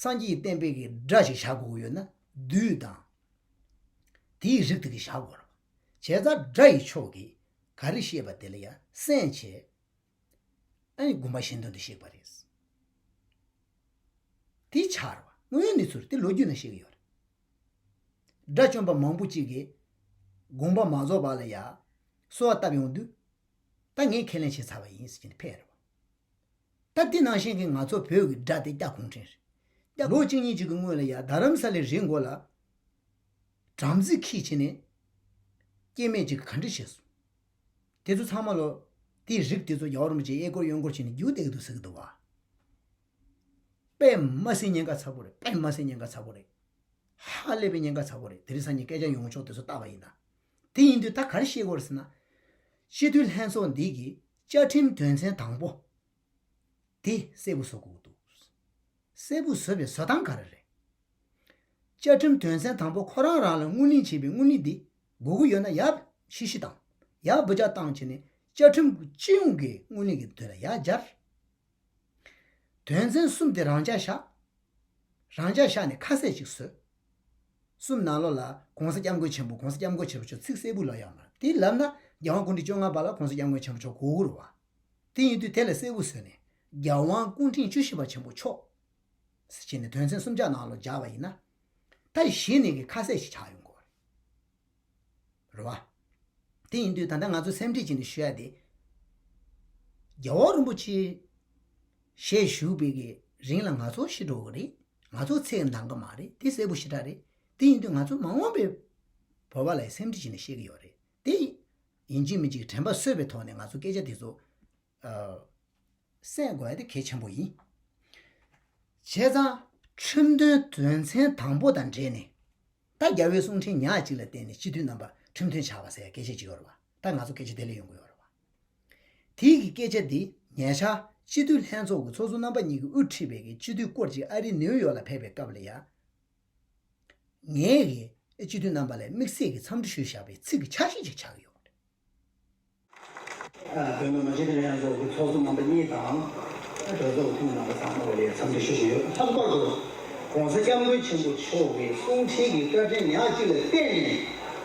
སངས་རྒྱས་ཀྱི་བསྟན་པའི་གི་སྒྲ་ཞིག་བཞག་དགོས་ཀྱི་ཡོད་ན་འདུལ་དང་། དེའི་རིགས་དེ་གི་བཞག་དགོས་རེད་བ། བྱས་ཙང་སྒྲ་ཡི་ཕྱོགས་ཀྱིས་ག་རེ་བཤད་པ་དེ་ལ་ཡང་གསན་བྱས། ཨ་ནི་དགོངས་པ་གཞན་དོན་དུ་གཤེགས་པ་རེད། དེ་ཆགས་རེད་བ། དངོས་ཡོད་གནས་ཚུལ་དེ་ལོ་རྒྱུས་ནང་བཤད་ཀྱི་ཡོད་རེད། དགྲ་བཅོམ་པ་མང་པོ་གཅིག་གིས་དགོངས་པ་མ་རྫོགས་པ་ལ་ཡ་གསོལ་བ་བཏབ་ཡོང་དུས། ད་ངས་ཁས་ལེན་བྱས་ཚར་བ་ཡིན་ཟེར་གྱིན་ཕེབས་རེད་བ། ད་དེ་ནང་བཞིན་གྱི་ང་ཚོ་བོད་ཀྱི་དགྲ་དེ་རྒྱ་གུང་ཁྲན་རེད། རྒྱ་ལོ་གཅིག་གཉིས་གཅིག་གི་སྔོན་ལ་ཡ་རྡ་རམ་ས་ལའི་རི་མགོ་ལ་དྲང་རྩི་ཁྱི་བྱས་ནས་སྐྱེ་དམན་གཅིག་གིས་ག་འདྲ་བྱས་སོང་། དེ་ཚོ་ཚང་མ་ལོ། དེའི་རིགས་དེ་ཚོ་རྒྱལ་བ་རིན་པོ་ཆེ་གཡས་སྐོར་གཡོན་སྐོར་བྱས་ནས་རྒྱུག་བསྡད་ཀྱི་འདུག་ཟེར་གྱི་འདུག་བ། དཔེ་མ་སྲིད་ཉེན་ཁ་ཚ་པོ་རེད། དཔེ་མ་སྲིད་ཉེན་ཁ་ཚ་པོ་རེད། ཧ་ལས་པའི་ཉེན་ཁ་ཚ་པོ་རེད། དེ་རིང་སང་ཉིན་སྐད་ཆ་ཡོང་ཕྱོགས་དེ་ཚོ་བལྟས་པ་ཡིན་ན། དེ་ཡིན་དུས་ད་ག་རེ་བཤད་དགོས་རེད་ཟེར་ན། སྤྱི་འཐུས་ལྷན་ཚོགས་འདི་གི་བཅའ་ཁྲིམས་དོན་ཚན་དང་པོ། དེ་གསལ་པོ་བཟོ་དགོས་ཀྱི་འདུག་གསལ་པོ་བཟོ་བའི་བཟོ་སྟངས་ག་རེ་རེད། བཅའ་ཁྲིམས་དོན་ཚན་དང་པོ་ཁོ་རང་རང་ལ་དངུལ་ལེན་བྱས་པའི་དངུལ་ལེན་འདི་དགོས་ཀྱི་ཡོད་ན་ཡར་ཕྱིར་བཤིག་བཏང་། ཡར་འབུད་རྒྱག་བཏང་བྱས་ནས་བཅའ་ཁྲིམས་སྤྱི་ཡོངས་ཀྱི་དངུལ་ལེན་གྱི་དོན་ལ་ཡར་སྦྱར། དོན་ཚན་གསུམ་དེ་རང་འཇགས་བཞག་རང་འཇགས་བཞག་ནས་ཁ་གསལ་ཅིག་བཟོས། གསུམ་ནང་ལོགས་ལ་༸གོང་ས་༸སྐྱབས་མགོན་ཆེན་པོ་༸གོང་ས་༸སྐྱབས་མགོན་ཆེན་པོ་མཆོག་ཚིག་གསལ་པོ་ལབ་ཡོད་མ་རེད། དེ་ལབ་ན་རྒྱལ་དབང་སྐུ་ཕྲེང་བཅོ་ལྔ་པ་ལ་༸གོང་ས་༸སྐྱབས་མགོན་ཆེན་པོ་མཆོག་གོ་གི་རེད་བ། དེ་ཡིན་དུས་དེ་ལ་གསལ་པོ་བཟོས་ནས་རྒྱལ་དབང་སྐུ་ཕྲེང་བཅུ་བཞི་པ་ཆེན་པོ་མཆོག་ཟེར་བྱས་ནས་དོན་ཚན་སུམ་བརྒྱ་ནང་ལོགས་སྦྱར་བ་ཡིན་ན། ད་གཞི་ནས་ཀྱི་ཁ་གསལ་ཞིག་ཆགས་ཡོང་གི་རེད། རེད་བ། དེ་ཡིན་དུས་ད་ལྟ་ང་ཚོ་སེམས་ཁྲལ་བྱས་ནས་ཞུ་ཡ་དེ། རྒྱལ་བ་རིན་པོ་ཆེ་ཞལ་བཞུགས་པའི་གི་རིང་ལ་ང་ཚོ་ཤི་འགྲོ་གི་རེད། ང་ཚོ་ཚེ་འདང་གི་མ་རེད། དེ་གསལ་པོ་ཞེ་དྲག་རེད། དེ་ཡིན་དུས་ང་ཚོ་མ་འོངས་པའི་བོད་པ་ལ་སེམས་ཁྲལ་བྱས་ནས་བཤད་གི་ཡོད་རེད། དེ་ཡིན་གཅིག་མིན་གཅིག་དྲན་པ་གསོས་པའི་ཐོག་ནས་ང་ཚོ་སྐད་ཆ་དེ་ཚོ་ཨ། གསན་དགོས་ཡ་དེ་གལ་ཆེན་པོ་ཡིན། བྱས་ཙང་ཁྲིམས་དོན་དོན་ཚན་དང་པོ་དང་འབྲེལ་ནས། ད་རྒྱལ་བའི་གསུང་འཕྲིན་ཉག་གཅིག་ལ་བརྟེན་ནས་སྤྱི་འཐུས་རྣམ་པ་ཁྲིམས་མཐུན་ཆགས་པ་ཟེར་ཡ་སྐད་ཆ་ཅིག་ཡོད་རེད་བ། ད་ང་ཚོ་སྐད་ཆ་དེ་ལ་ཡོང་གི་ཡོད་རེད། དེའི་གི་སྐད་ཆ་འདི་ཉེ་ཆར་སྤྱི་འཐུས་ལྷན་ཚོགས་ཀྱི་ཚོགས་གཙོ་རྣམ་པ་གཉིས་ཀྱིས་དབུ་ཁྲིད་པའི་གི་སྤྱི་འཐུས་སྐོར་ཅིག་ཨ་རིའི་ནིའུ་ཡོག་ལ་ཕེབས་པའི་སྐབས་ལ་ཡ། ངས་གི་སྤྱི་འཐུས་རྣམ་པ་ལ་དམིགས་བསལ་གྱི་འཚམས་འདྲི་ཞུས་བཞག་པའི་ཚིག་གི་ཆ་ཤས་ཅིག་ཆགས་ཀྱི་ཡོད་རེད། ཨ། བོད་མི་མང་སྤྱི་འཐུས་ལྷན་ཚོགས་ཀྱི་ཚོགས་གཙོ་རྣམ་པ་གཉིས་དང་། གྲོས་ཚོགས་ཀྱི་འཐུས་མི་རྣམ་པ་ཚང་མ་ལ་འཚམས་འདྲི་ཞུ་བཞིན་ཡོད། ལྷག་པར་དུ་༸གོང་ས་༸སྐྱབས་མགོན་ཆེན་པོ་མཆོག་གི་གསུང་འཕྲིན་གྱི་བཀའ་དྲིན་ཉག་གཅིག་ལ་བརྟེན་ནས་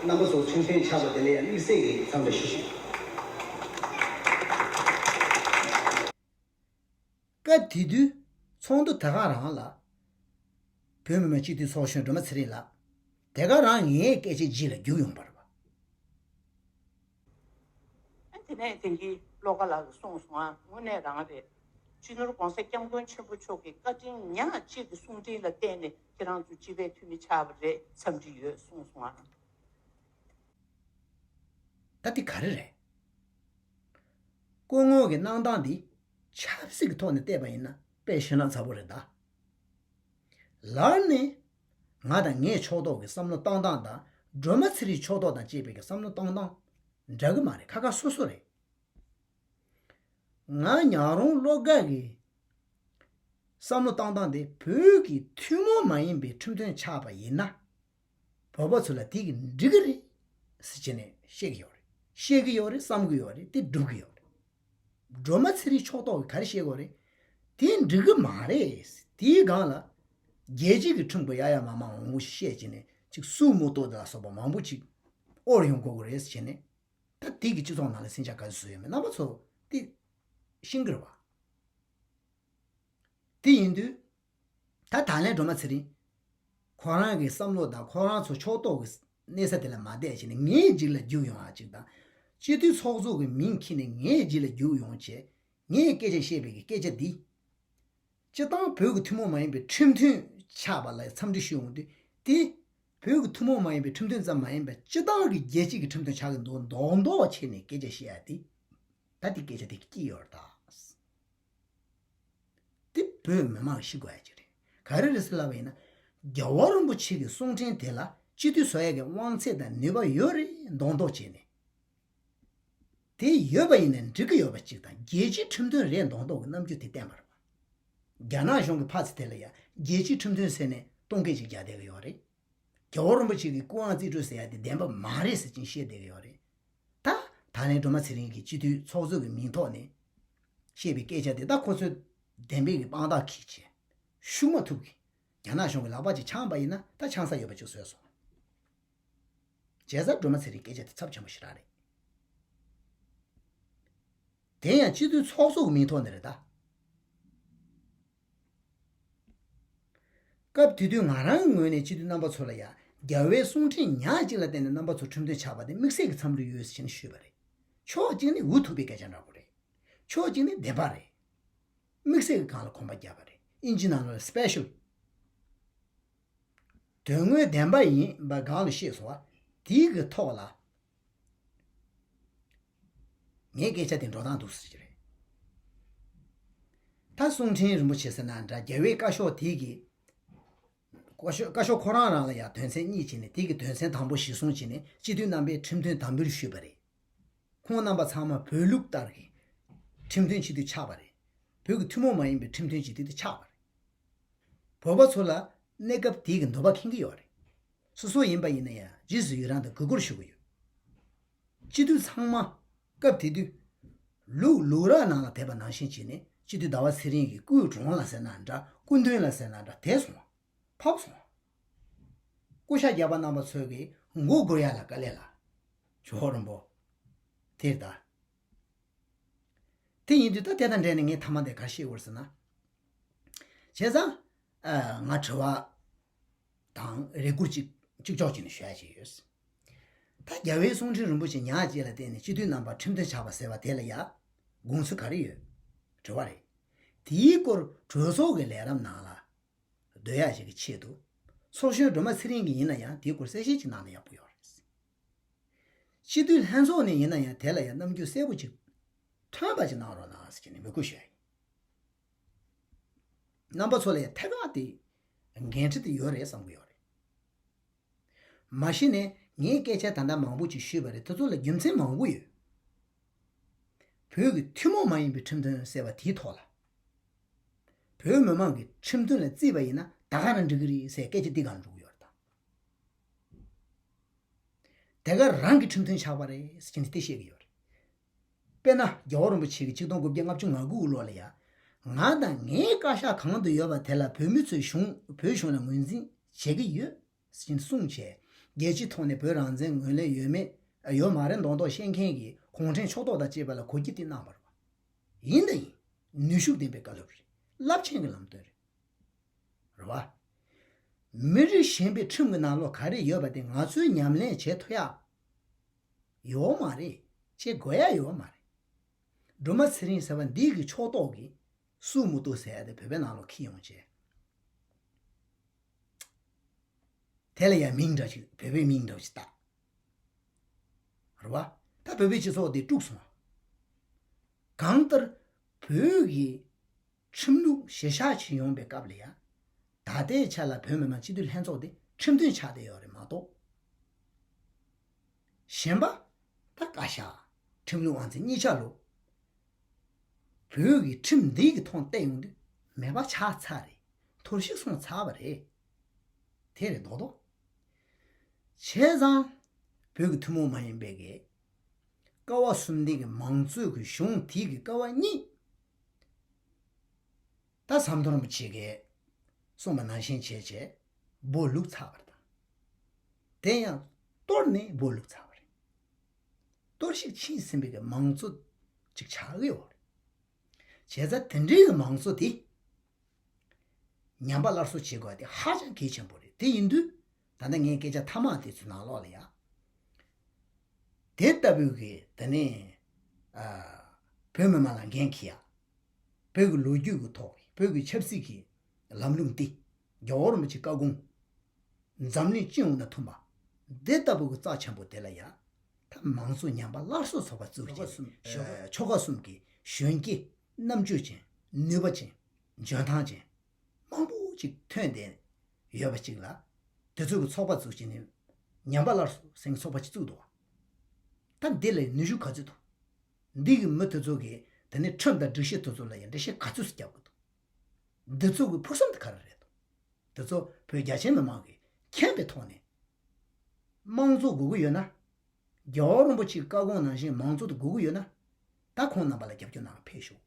རྣམ་པ་ཚོ་ཁྲིམས་མཐུན་ཆགས་པ་དེ་ལ་ཡང་དམིགས་བསལ་གྱི་འཚམས་འདྲི་ཞུ་བཞིན་ཡོད། སྐབས་དེ་དུས་ཚོགས་འདུ་དེ་ག་རང་ལ། བོད་མི་མང་སྤྱི་འཐུས་ཚོགས་གཞོན་སྒྲོལ་མ་ཚེ་རིང་ལགས། དེ་ག་རང་ངའི་སྐད་ཆའི་རྗེས་ལ་རྒྱུགས་ཡོང་བ་རེད་པ། དེ་ནས་དེང་གི་བློ་དགའ་ལགས་ཀྱིས་གསུངས་སོང་ཨ། དངོས་གནས་རང་རེད། སྤྱི་ནོར་༸གོང་ས་༸སྐྱབས་མགོན་ཆེན་པོ་མཆོག་གི་བཀའ་དྲིན་ཉག་གཅིག་གི་གསུང་འཕྲིན་ལ་བརྟེན་ནས་ཁྱེད་རང་ཚོ་སྤྱི་པའི་འཐུས་མི་ཆགས་པ་རེད། འཚམས་འདྲི་ཡོད་གསུངས་སོང་ཨ། ད་དེ་ག་རེ་རེད། སྐུ་ངོ་གི་གནང་སྟངས་འདི་ཆབ་སྲིད་ཀྱི་ཐོག་ནས་བལྟས་པ་ཡིན་ན་དཔེ་ཞེ་དྲག་ཚ་པོ་རེད་ད། ལར་ནས་ང་དང་ངའི་ཕྱོགས་གཏོགས་ཀྱི་བསམ་བློ་བཏང་སྟངས་དང་སྒྲོལ་མ་ཚེ་རིང་ཕྱོགས་གཏོགས་དང་བཅས་པའི་གི་བསམ་བློ་བཏང་སྟངས་འདྲ་གི་མ་རེད། ཁ་ཁ་སོ་སོ་རེད། ང་ཉག་རོང་བློ་དགའ་གི་བསམ་བློ་བཏང་སྟངས་དེ་བོད་ཀྱི་ཐུན་མོང་མ་ཡིན་པའི་ཁྲིམས་དོན་ཆགས་པ་ཡིན་ན། བོད་པ་ཚོ་ལ་དེ་གི་འགྲིག་གི་རེད་ཟེར་བྱས་ནས་བཤད་ཀྱི་ཡོད་རེད། བཤད་ཀྱི་ཡོད་རེད། བསམ་གྱི་ཡོད་རེད། དེ་སྒྲུབ་ཀྱི་ཡོད་རེད། སྒྲོལ་མ་ཚེ་རིང་ཕྱོགས་གཏོགས་ཀྱིས་ག་རེ་བཤད་ཀྱི་ཡོད་རེད། དེ་འགྲིག་གི་མ་རེད། དེའི་སྒང་ལ་རྒྱལ་སྤྱི་གི་ཁྲིམས་ཀྱི་ཡ་ཡ་མ་མ་མང་པོ་ཞིག་བཤད་བྱས་ནས་ཅིག་སུའུ་མོ་ཏོ་དེ་ལ་སོགས་པ་མང་པོ་ཅིག་དབོར་ཡོང་དགོས་ཀྱི་རེད་ཟེར་བྱས་ནས། ད་དེ་གི་སྤྱི་ཚོགས་ནང་ལ་ཟིང་ཆ་ག་ཚོད་བཟོས་ཡོད་མེད་རྣམ་པ་ཚོ་དེ་ཤེས་ཀྱི་རེད་བ། དེ་ཡིན་དུས། ད་ད་ལན་སྒྲོལ་མ་ཚེ་རིང་། ཁོ་རང་གི་བསམ་བློ་དང་ཁོ་རང་ཚོ་ཕྱོགས་གཏོགས་ཀྱི་གནས་ས་དེ་ལ་མ་བསྡད་བྱས་ནས་ངའི་རྗེས་ལ་རྒྱུགས་ཡོང་བ་ཅིག་དང་། སྤྱི་འཐུས་ཚོགས་གཙོ་གི་མིང་འཁྱེར་ནས་ངའི་རྗེས་ལ་རྒྱུགས་ཡོང་བྱས། ངས་སྐད་ཆ་བཤད་པའི་གི་སྐད་ཆ་འདི། སྤྱི་བཏང་བོད་ཀྱི་ཐུན་མོང་མ་ཡིན་པའི་ཁྲིམས་མཐུན་ཆགས་པ་ལ་འཚམས་འདྲི་ཞུ་ཡོང་དུས་དེ། བོད་ཀྱི་ཐུན་མོང་མ་ཡིན་པའི་ཁྲིམས་མཐུན་ཙམ་མ་ཡིན་པར་སྤྱི་བཏང་གི་རྒྱལ་སྤྱི་གི་ཁྲིམས་མཐུན་ཆགས་ཀྱི་འདུག་མདོག་མདོག་བྱས་ནས་སྐད་ཆ་བཤད་ཡ་དེ། ད་དེ་སྐད་ཆ་དེ་སྐྱིད་ཡོད་རེད་ད། དེ་བོད་མི་མང་ཤེས་དགོས་ཡ་ཅིག་རེད། ག་རེ་རེད་ཟེར་ལབ་པ་ཡིན་ན། རྒྱལ་བ་རིན་པོ་ཆེ་གི་གསུང་འཕྲིན་དེ་ལ་སྤྱི་འཐུས་བཟོ་ཡ་གི་དབང་ཚད་དང་ནུས་པ་ཡོད་རེད་མདོག་མདོག་བྱས་ནས། དེ་ཡོད་པ་ཡིན་ན་འགྲིག་གི་ཡོད་པ་ཅིག་དང་རྒྱལ་སྤྱིའི་ཁྲིམས་མཐུན་རེད་མདོག་མདོག་གི་རྣམ་འགྱུར་དེ་བསྟན་པ་རེད་པ། རྒྱ་ནག་གཞུང་གི་ཕར་ཚུར་དེ་ལ་ཡ་རྒྱལ་སྤྱིའི་ཁྲིམས་མཐུན་ཟེར་ནས་གཏོང་སྐད་ཅིག་རྒྱག་བསྡད་ཀྱི་ཡོད་རེད། རྒྱལ་བ་རིན་པོ་ཆེ་གི་སྐུ་དབང་རྩིས་སྤྲོད་ཟེར་ཡ་དེ་བདེན་པ་མ་རེད་ཟེར་གྱིན་བཤད་བསྡད་ཀྱི་ཡོད་རེད། ད་ད་ལན་སྒྲོལ་མ་ཚེ་རིང་གིས་སྤྱི་འཐུས་ཚོགས་གཙོ་གི་མིང་ཐོག་ནས་བཤད་པའི་སྐད་ཆ་དེ་ད་ཁོ་ཚོས་བདེན་པའི་གི་དཔང་རྟགས་འཁྱེར་བྱས་ཤུགས་མ་ཐུབ་གི། རྒྱ་ནག་གཞུང་གི་ལག་པ་ཅིག་འཆང་པ་ཡིན་ན་ད་འཆང་ས་ཡོད་པ་ཅིག་བཟོས་སོང་། བྱས་ཙང་སྒྲོལ་མ་ཚེ་རིང་སྐད་ཆ་དེ་ཚབས་ཆེན་པོ་ཞེ་དྲག་རེད། དེ་ཡང་སྤྱི་འཐུས་ཚོགས་གཙོ་གི་མིང་ཐོག་ནས་རེད་ད། སྐབས་དེ་དུས་ང་རང་གི་ངོས་ནས་སྤྱི་འཐུས་རྣམ་པ་ཚོ་ལ་ཡང་རྒྱལ་བའི་གསུང་འཕྲིན་ཉག་གཅིག་ལ་བརྟེན་ནས་རྣམ་པ་ཚོ་ཁྲིམས་མཐུན་ཆགས་པ་དེ་དམིགས་བསལ་གྱི་འཚམས་འདྲི་ཡོད་ཟེར་ནས་ཞུས་པ་རེད། ཕྱོགས་གཅིག་ནས་འུ་ཐུག་པའི་སྐད་ཆ་འདྲ་པོ་རེད། ཕྱོགས་གཅིག་ནས་བདེན་པ་རེད། དམིགས་བསལ་གྱི་སྒང་ལ་གོམ་པ་བརྒྱབ་པ་རེད། ཨིན་ཇི་ནང་ལ་སྤེ་ཤལ། དོན་དངོས་བདེན་པ་ཡིན་པ་སྒང་ལ་བཤད་སོང་བ། དེའི་གི་ཐོག་ལ། ངའི་སྐད་ཆ་དེ་འགྲོ་སྟངས་འདུག་ཟེར་གྱི་རེད། ད་གསུང་འཕྲིན་རིན་པོ་ཆེ་ཟེར་ན་འདྲ་རྒྱལ་བའི་བཀའ་ཤོག་དེ་གི། བཀའ་ཤོག་བཀའ་ཤོག་ཁོ་རང་རང་ལ་ཡང་དོན་ཚན་གཉིས་བྱས་ནས་དེ་གི་དོན་ཚན་དང་པོ་གཞིར་བཟུང་བྱས་ནས་སྤྱི་འཐུས་རྣམ་པས་ཁྲིམས་མཐུན་དམ་འབུལ་ཞུས་པ་རེད། ཁོང་རྣམ་པ་ཚང་མ་བོད་ལུགས་ལྟར་གྱི་ཁྲིམས་མཐུན་སྤྱི་འཐུས་ཆགས་པ་རེད། བོད་ཀྱི་ཐུན་མོང་མ་ཡིན་པའི་ཁྲིམས་མཐུན་སྤྱི་འཐུས་དེ་ཆགས་པ་རེད། བོད་པ་ཚོ་ལ་གནས་སྐབས་དེའི་གི་འདོད་པ་ཁེངས་ཀྱི་ཡོད་རེད། སོ་སོ་ཡིན་པ་ཡིན་ན་ཡང་རྗེས་སུ་ཡི་རང་དང་གུས་བཀུར་ཞུ་གི་ཡོད། སྤྱི་འཐུས་ཚང་མ་སྐབས་དེ་དུས་ལུགས་ལུགས་ར་ནང་ལ་དེད་པ་ནང་བཞིན་བྱས་ནས་སྤྱི་འཐུས་ཟླ་བ་ཚེ་རིང་གི་སྐུའི་གྲོངས་ལ་ཟེར་ན་འདྲ། སྐུ་མདུན་ལ་ཟེར་ན་འདྲ་དེད་སོང་བ། ཕབ་སོང་བ། སྐུ་ཤ་རྒྱག་པ་རྣམ་པ་ཚོས་ཀྱི་མགོ་སྒུར་ཡ་ལ་དཀའ་ལས་ལ། ཇོ་བོ་རིན་པོ། དེར་ད། དེ་ཡིན་དུས་ད་དེ་དང་འབྲེལ་ནས་ངས་མཐའ་མ་དེ་ག་རེ་བཤད་དགོས་ཟེར་ན། བྱས་ཙང་། ཨ། ང་དྲི་བ་དང་རེ་སྐུལ་གཅིག་གཅིག་ལྕོགས་བྱས་ནས་ཞུ་ཡ་ཅིག་ཡོད། ད་རྒྱལ་བའི་གསུང་འཕྲིན་རིན་པོ་ཆེ་ཉག་གཅིག་ལ་བརྟེན་ནས་སྤྱི་འཐུས་རྣམ་པ་ཁྲིམས་མཐུན་ཆགས་པ་ཟེར་བ་དེ་ལ་ཡ། དགོངས་ཚུལ་ག་རེ་ཡོད། དྲི་བ་རེད། དེའི་སྐོར་གྲོས་ཚོགས་ཀྱི་ལས་རིམ་ནང་ལ། སྡོད་ཡག་ཞིག་གི་ཆེད་དུ། ཚོགས་གཞོན་སྒྲོལ་མ་ཚེ་རིང་གིས་ཡིན་ན་ཡང་དེའི་སྐོར་གསལ་བཤད་ཅིག་གནང་ན་ཡག་པོ་ཡོད་རེད། སྤྱི་འཐུས་ལྷན་ཚོགས་ནས་ཡིན་ན་ཡང་དེ་ལ་ཡང་རྣམ་འགྱུར་གསལ་པོ་ཅིག་ཐོན་པ་ཅིག་གནང་རོགས་གནང་ཟེར་གྱི་ནས་འབོད་སྐུལ་ཞུ་ཡ་ཡིན། རྣམ་པ་ཚོ་ལ་ཡང་ཐད་ཀར་དེ་འགན་འཁྲི་དེ་ཡོད་རེད་བསམ་གྱི་ཡོད་རེད། མ་གཞི་ནས་ངས་སྐད་ཆ་ད་ལྟ་མང་པོ་ཅིག་ཞུས་པ་རེད། དེ་ཚོ་ལ་རྒྱུ་མཚན་མང་པོ་ཡོད། བོད་ཀྱི་ཐུན་མོང་མ་ཡིན་པའི་ཁྲིམས་དོན་ཟེར་བ་དེའི་ཐོག་ལ། བོད་མི་མང་གི་ཁྲིམས་དོན་ལ་བརྩིས་པ་ཡིན་ན་ད་ག་རང་འགྲིག་གི་རེད་ཟེར་སྐད་ཆ་འདི་གང་འགྲོ་གི་ཡོད་རེད་ད། དེ་ག་རང་གི་ཁྲིམས་མཐུན་ཆགས་པ་རེད་ཟེར་གྱིན་དེ་བཤད་ཀྱི་ཡོད་རེད། དཔེར་ན་རྒྱལ་བ་རིན་པོ་ཆེ་གིས་ཆིག་སྟོང་དགུ་བརྒྱ་ལྔ་བཅུ་ང་དགུ་ལོ་ལ་ཡ། ང་དང་ངའི་བཀའ་ཤག་གང་དུ་ཡོད་པ་དེ་ལ་བོད་མི་ཚོས་གཞུང་བོད་གཞུང་ལ་ངོས་འཛིན་བྱེད་ཀྱི་ཡོད་ཟེར་གྱིན་གསུངས་བྱས། རྒྱལ་སྤྱིའི་ཐོག་ནས་བོད་རང་བཙན་ངོས་ལེན་ཡོད་མེད་ཡོད་མ་རེད་མདོག་མདོག་བཤད་མཁན་གྱི་གུང་ཁྲན་ཕྱོགས་གཏོགས་དང་བཅས་པ་ལ་གོ་རྒྱུ་དེ་གནང་བ་རེད་བ། ཡིན་དང་ཡིན། ནུས་ཤུགས་ལྡན་པའི་བཀའ་སློབ་རེད། རླབས་ཆེན་གྱི་ལམ་སྟོན་རེད། རེད་བ། མི་རིགས་གཞན་པའི་ཁྲིམས་ཀྱི་ནང་ལོགས་ག་རེ་ཡོད་པ་དེ་ང་ཚོས་ཉམས་ལེན་བྱེད་ཐུབ་ཡག་ཡོད་མ་རེད། བྱེད་དགོས་ཡག་ཡོད་མ་རེད། སྒྲོལ་མ་ཚེ་རིང་ཟེར་བ་འདི་གི་ཕྱོགས་གཏོགས་ཀྱིས་སུ་མི་གཏོགས་ཟེར་ཡ་དེ་བོད་པའི་ནང་ལོགས་འཁྱེར་ཡོང་བྱས། དེ་ལ་ཡང་མིང་འདྲ་ཞིག་བོད་པའི་མིང་འདྲ་ཞིག་བཏགས། རེད་བ། ད་བོད་པའི་སྤྱི་ཚོགས་འདི་དཀྲུགས་སོང་བ། གང་ལྟར་བོད་ཀྱི་ཁྲིམས་ལུགས་གཞིར་བཞག་བྱེད་ཡོང་པའི་སྐབས་ལ་ཡང་། ད་ལྟའི་ཆ་ལ་བོད་མི་མང་སྤྱི་འཐུས་ལྷན་ཚོགས་དེ་ཁྲིམས་མཐུན་ཆགས་བསྡད་ཡོད་རེད་མ་གཏོགས། གཞན་པ། ད་བཀའ་ཤག་ཁྲིམས་ལུགས་དབང་འཛིན་གཉིས་ཆ་ལོ། བོད་ཀྱི་ཁྲིམས་འདི་གི་ཐོག་བལྟས་ཡོང་དུས་མེད་པ་ཆགས་ཚར་རེད། འཐོར་ཞིག་སོང་ཚར་བ་རེད། དེ་རེད་རྡོག་རྡོག་བྱས་ཙང་། བོད་ཀྱི་ཐུན་མོང་མ་ཡིན་པའི་གི་ཀ་བ་གསུམ་ལྡན་གྱི་མང་གཙོའི་གི་གཞུང་དེའི་གི་ཀ་བ་གཉིས། ད་ཟམ་གདོང་རིན་པོ་ཆེ་གིས་གསུངས་པ་ནང་བཞིན་བྱས་བྱས་སྦོ་ལུག་ཚར་བ་རེད་ད། དེ་ཡང་གཏོར་ནས་སྦོ་ལུག་ཚར་བ་རེད། གཏོར་བཤིག་ཕྱིན་ཟིན་པའི་གི་མང་གཙོ་ཅིག་ཆགས་ཀྱི་ཡོད་རེད། བྱས་ཙང་དེ་འདྲའི་གི་མང་གཙོ་དེ། ཉམས་པ་སླར་གསོ་བྱེད་དགོས་དེ་ཧ་ཅང་གལ་ཆེན་པོ་རེད། དེ་ཡིན་དུས་ད་ལྟ་ངའི་སྐད་ཆ་མཐའ་མ་དེ་ཚོའི་ནང་ལོགས་ལ་ཡ། དེ་ལྟ་བུའི་གི་དེ་ནས་ཨ། བོད་མི་མང་ལ་འགན་འཁྱེར་ཡ། བོད་ཀྱི་ལོ་རྒྱུས་ཀྱི་ཐོག་བོད་ཀྱི་ཆབ་སྲིད་ཀྱི་ལམ་ལུགས་འདི་རྒྱལ་བ་རིན་པོ་ཆེའི་བཀའ་དགོངས། འཛམ་གླིང་སྤྱི་ཡོངས་དང་མཐུན་པ། འདི་ལྟ་བུ་གི་རྩ་ཆེན་པོ་དེ་ལ་ཡང་ད་མང་གཙོ་ཉམས་པ་སླར་གསོ་ཚོགས་པ་བཙུགས་ཆོལ་ཁ་ཀྱིས་གསུམ་ཨ། ཆོལ་ཁ་གསུམ་གྱི་གཞོན་སྐྱེས་རྣམ་དཔྱོད་ཅན་ནུས་པ་ཅན་འཇོན་ཐང་ཅན་མང་པོ་ཅིག་ཐོན་ཏེ་ཡོད་པ་ཅིག་ལ། དེ་ཚོ་གི་ཚོགས་པ་བཙུགས་བྱས་ནས་ཉམས་པ་སླར་གསོ་ཟེར་མཁན་ཚོགས་པ་ཅིག་བཙུགས་འདུག་བ། ད་འདི་ལ་ནུས་ཤུགས་ག་ཚོད་འདུག་འདི་གི་མི་དེ་ཚོ་གིས་དེ་ནས་ཁྲིམས་དང་སྒྲིག་གཞི་དེ་ཚོ་ལ་ཡང་འགྲེལ་བཤད་ག་ཚོད་ཅིག་རྒྱབ་གི་འདུག་འདི་ཚོ་གི་ཕུགས་བསམ་དེ་ག་རེ་རེད་འདུག་དེ་ཚོ་བོད་རྒྱ་ཆེ་མི་མང་གིས་མཁྱེན་པའི་ཐོག་ནས། དམངས་གཙོ་དགོས་ཀྱི་ཡོད་ན། རྒྱལ་བ་རིན་པོ་ཆེའི་བཀའ་དགོངས་ནང་བཞིན་མང་གཙོ་དེ་དགོས་ཀྱི་ཡོད་ན། ད་ཁོང་རྣམ་པ་ལ་རྒྱབ་སྐྱོར་གནང་བ་ཕེབས་ཤོག་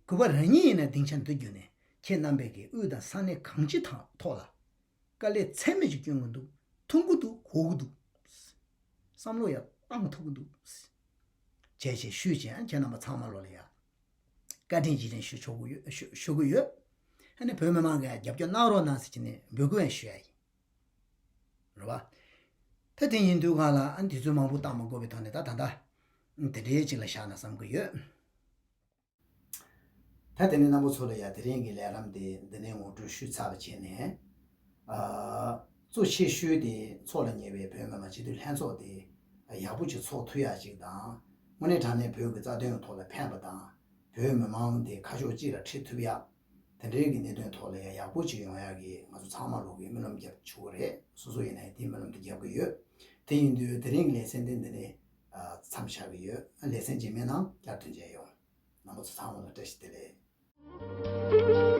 གུས་པ་རང་ཉིད་ཡིན་ན་སྡིངས་ཆ་འདི་བརྒྱུད་ནས་ཁྱེད་རྣམ་པས་ཀྱི་དབུས་དང་ས་གནས་གང་ཅི་ཐང་ཐོག་ལ་དཀའ་ལས་ཚད་མེད་ཅིག་བསྐྱོན་གྱི་འདུག་མཐོང་གི་འདུག་གོ་གི་འདུག་བསམ་བློ་ཡང་བཏང་ཐུབ་ཀྱི་འདུག་བྱས་བྱས་ཞུས་བྱས་ཁྱེད་རྣམ་པ་ཚང་མ་ལོ་ལ་ཡ། བཀའ་དྲིན་རྗེས་དྲན་ཞུ་ཆོག་གི་ཡོད་ཞུ་ཞུ་གི་ཡོད། ཨ་ནི་བོད་མི་མང་གིས་རྒྱབ་སྐྱོར་གནང་རོགས་གནང་ཟེར་གྱི་ནས་འབོད་སྐུལ་ཡང་ཞུ་ཡ་ཡིན། རེད་བ། ད་དེ་ཡིན་དུས་གང་ལ་ཨ་ནི་དུས་ཚོད་མང་པོ་བཏང་མ་དགོས་པའི་ཐོག་ནས་ད་ད་ལྟ་དེ་འདྲའི་ཅིག་ལ་བཞག་ན་བསམ་གྱི་ཡོད། ད་དེ་ནས་རྣམ་པ་ཚོ་ལ་ཡ་དེ་རིང་གི་ལས་རིམ་དེ་འདི་ནས་ངོ་སྤྲོད་ཞུས་ཚར་བ་བྱས་ནས། ཨ། གཙོ་ཆེ་ཤོས་དེ་ཚོགས་ལ་ཉེ་བའི་བོད་མི་མང་སྤྱི་འཐུས་ལྷན་ཚོགས་དེ་ཡག་པོ་ཅིག་ཚོགས་ཐུབ་ཡ་ཅིག་དང་། དངོས་གནས་དྲང་གནས་བོད་ཀྱི་རྩ་དོན་གྱི་ཐོག་ལ་ཕན་པ་དང་། བོད་མི་མང་དེ་ཁ་ཕྱོགས་གཅིག་ལ་ཁྲིད་ཐུབ་ཡ། དེ་འདྲའི་གི་གནད་དོན་ཐོག་ལ་ཡ་ཡག་པོ་ཅིག་ཡོང་ཡ་གི་ང་ཚོ་ཚང་མ་ལོག་གི་སྨོན་ལམ་རྒྱབ་ཆོག་གི་རེད། སོ་སོ་ཡིན་ན་ཡང་དེའི་སྨོན་ལམ་དེ་རྒྱབ་གི་ཡོད། དེ་ཡིན་དུས་དེ་རིང་གི་ལེ་ཚན་དེ་འདི་ནས་མཚམས་བཞག་གི་ཡོད། ལེ་ཚན་རྗེས་མའི་ནང་བསྐྱར་དུ་མཇལ་ཡོང་། རྣམ་པ་ཚོ་ཚང་མ་ལ་བཀྲ་ཤིས་བདེ་ལེགས།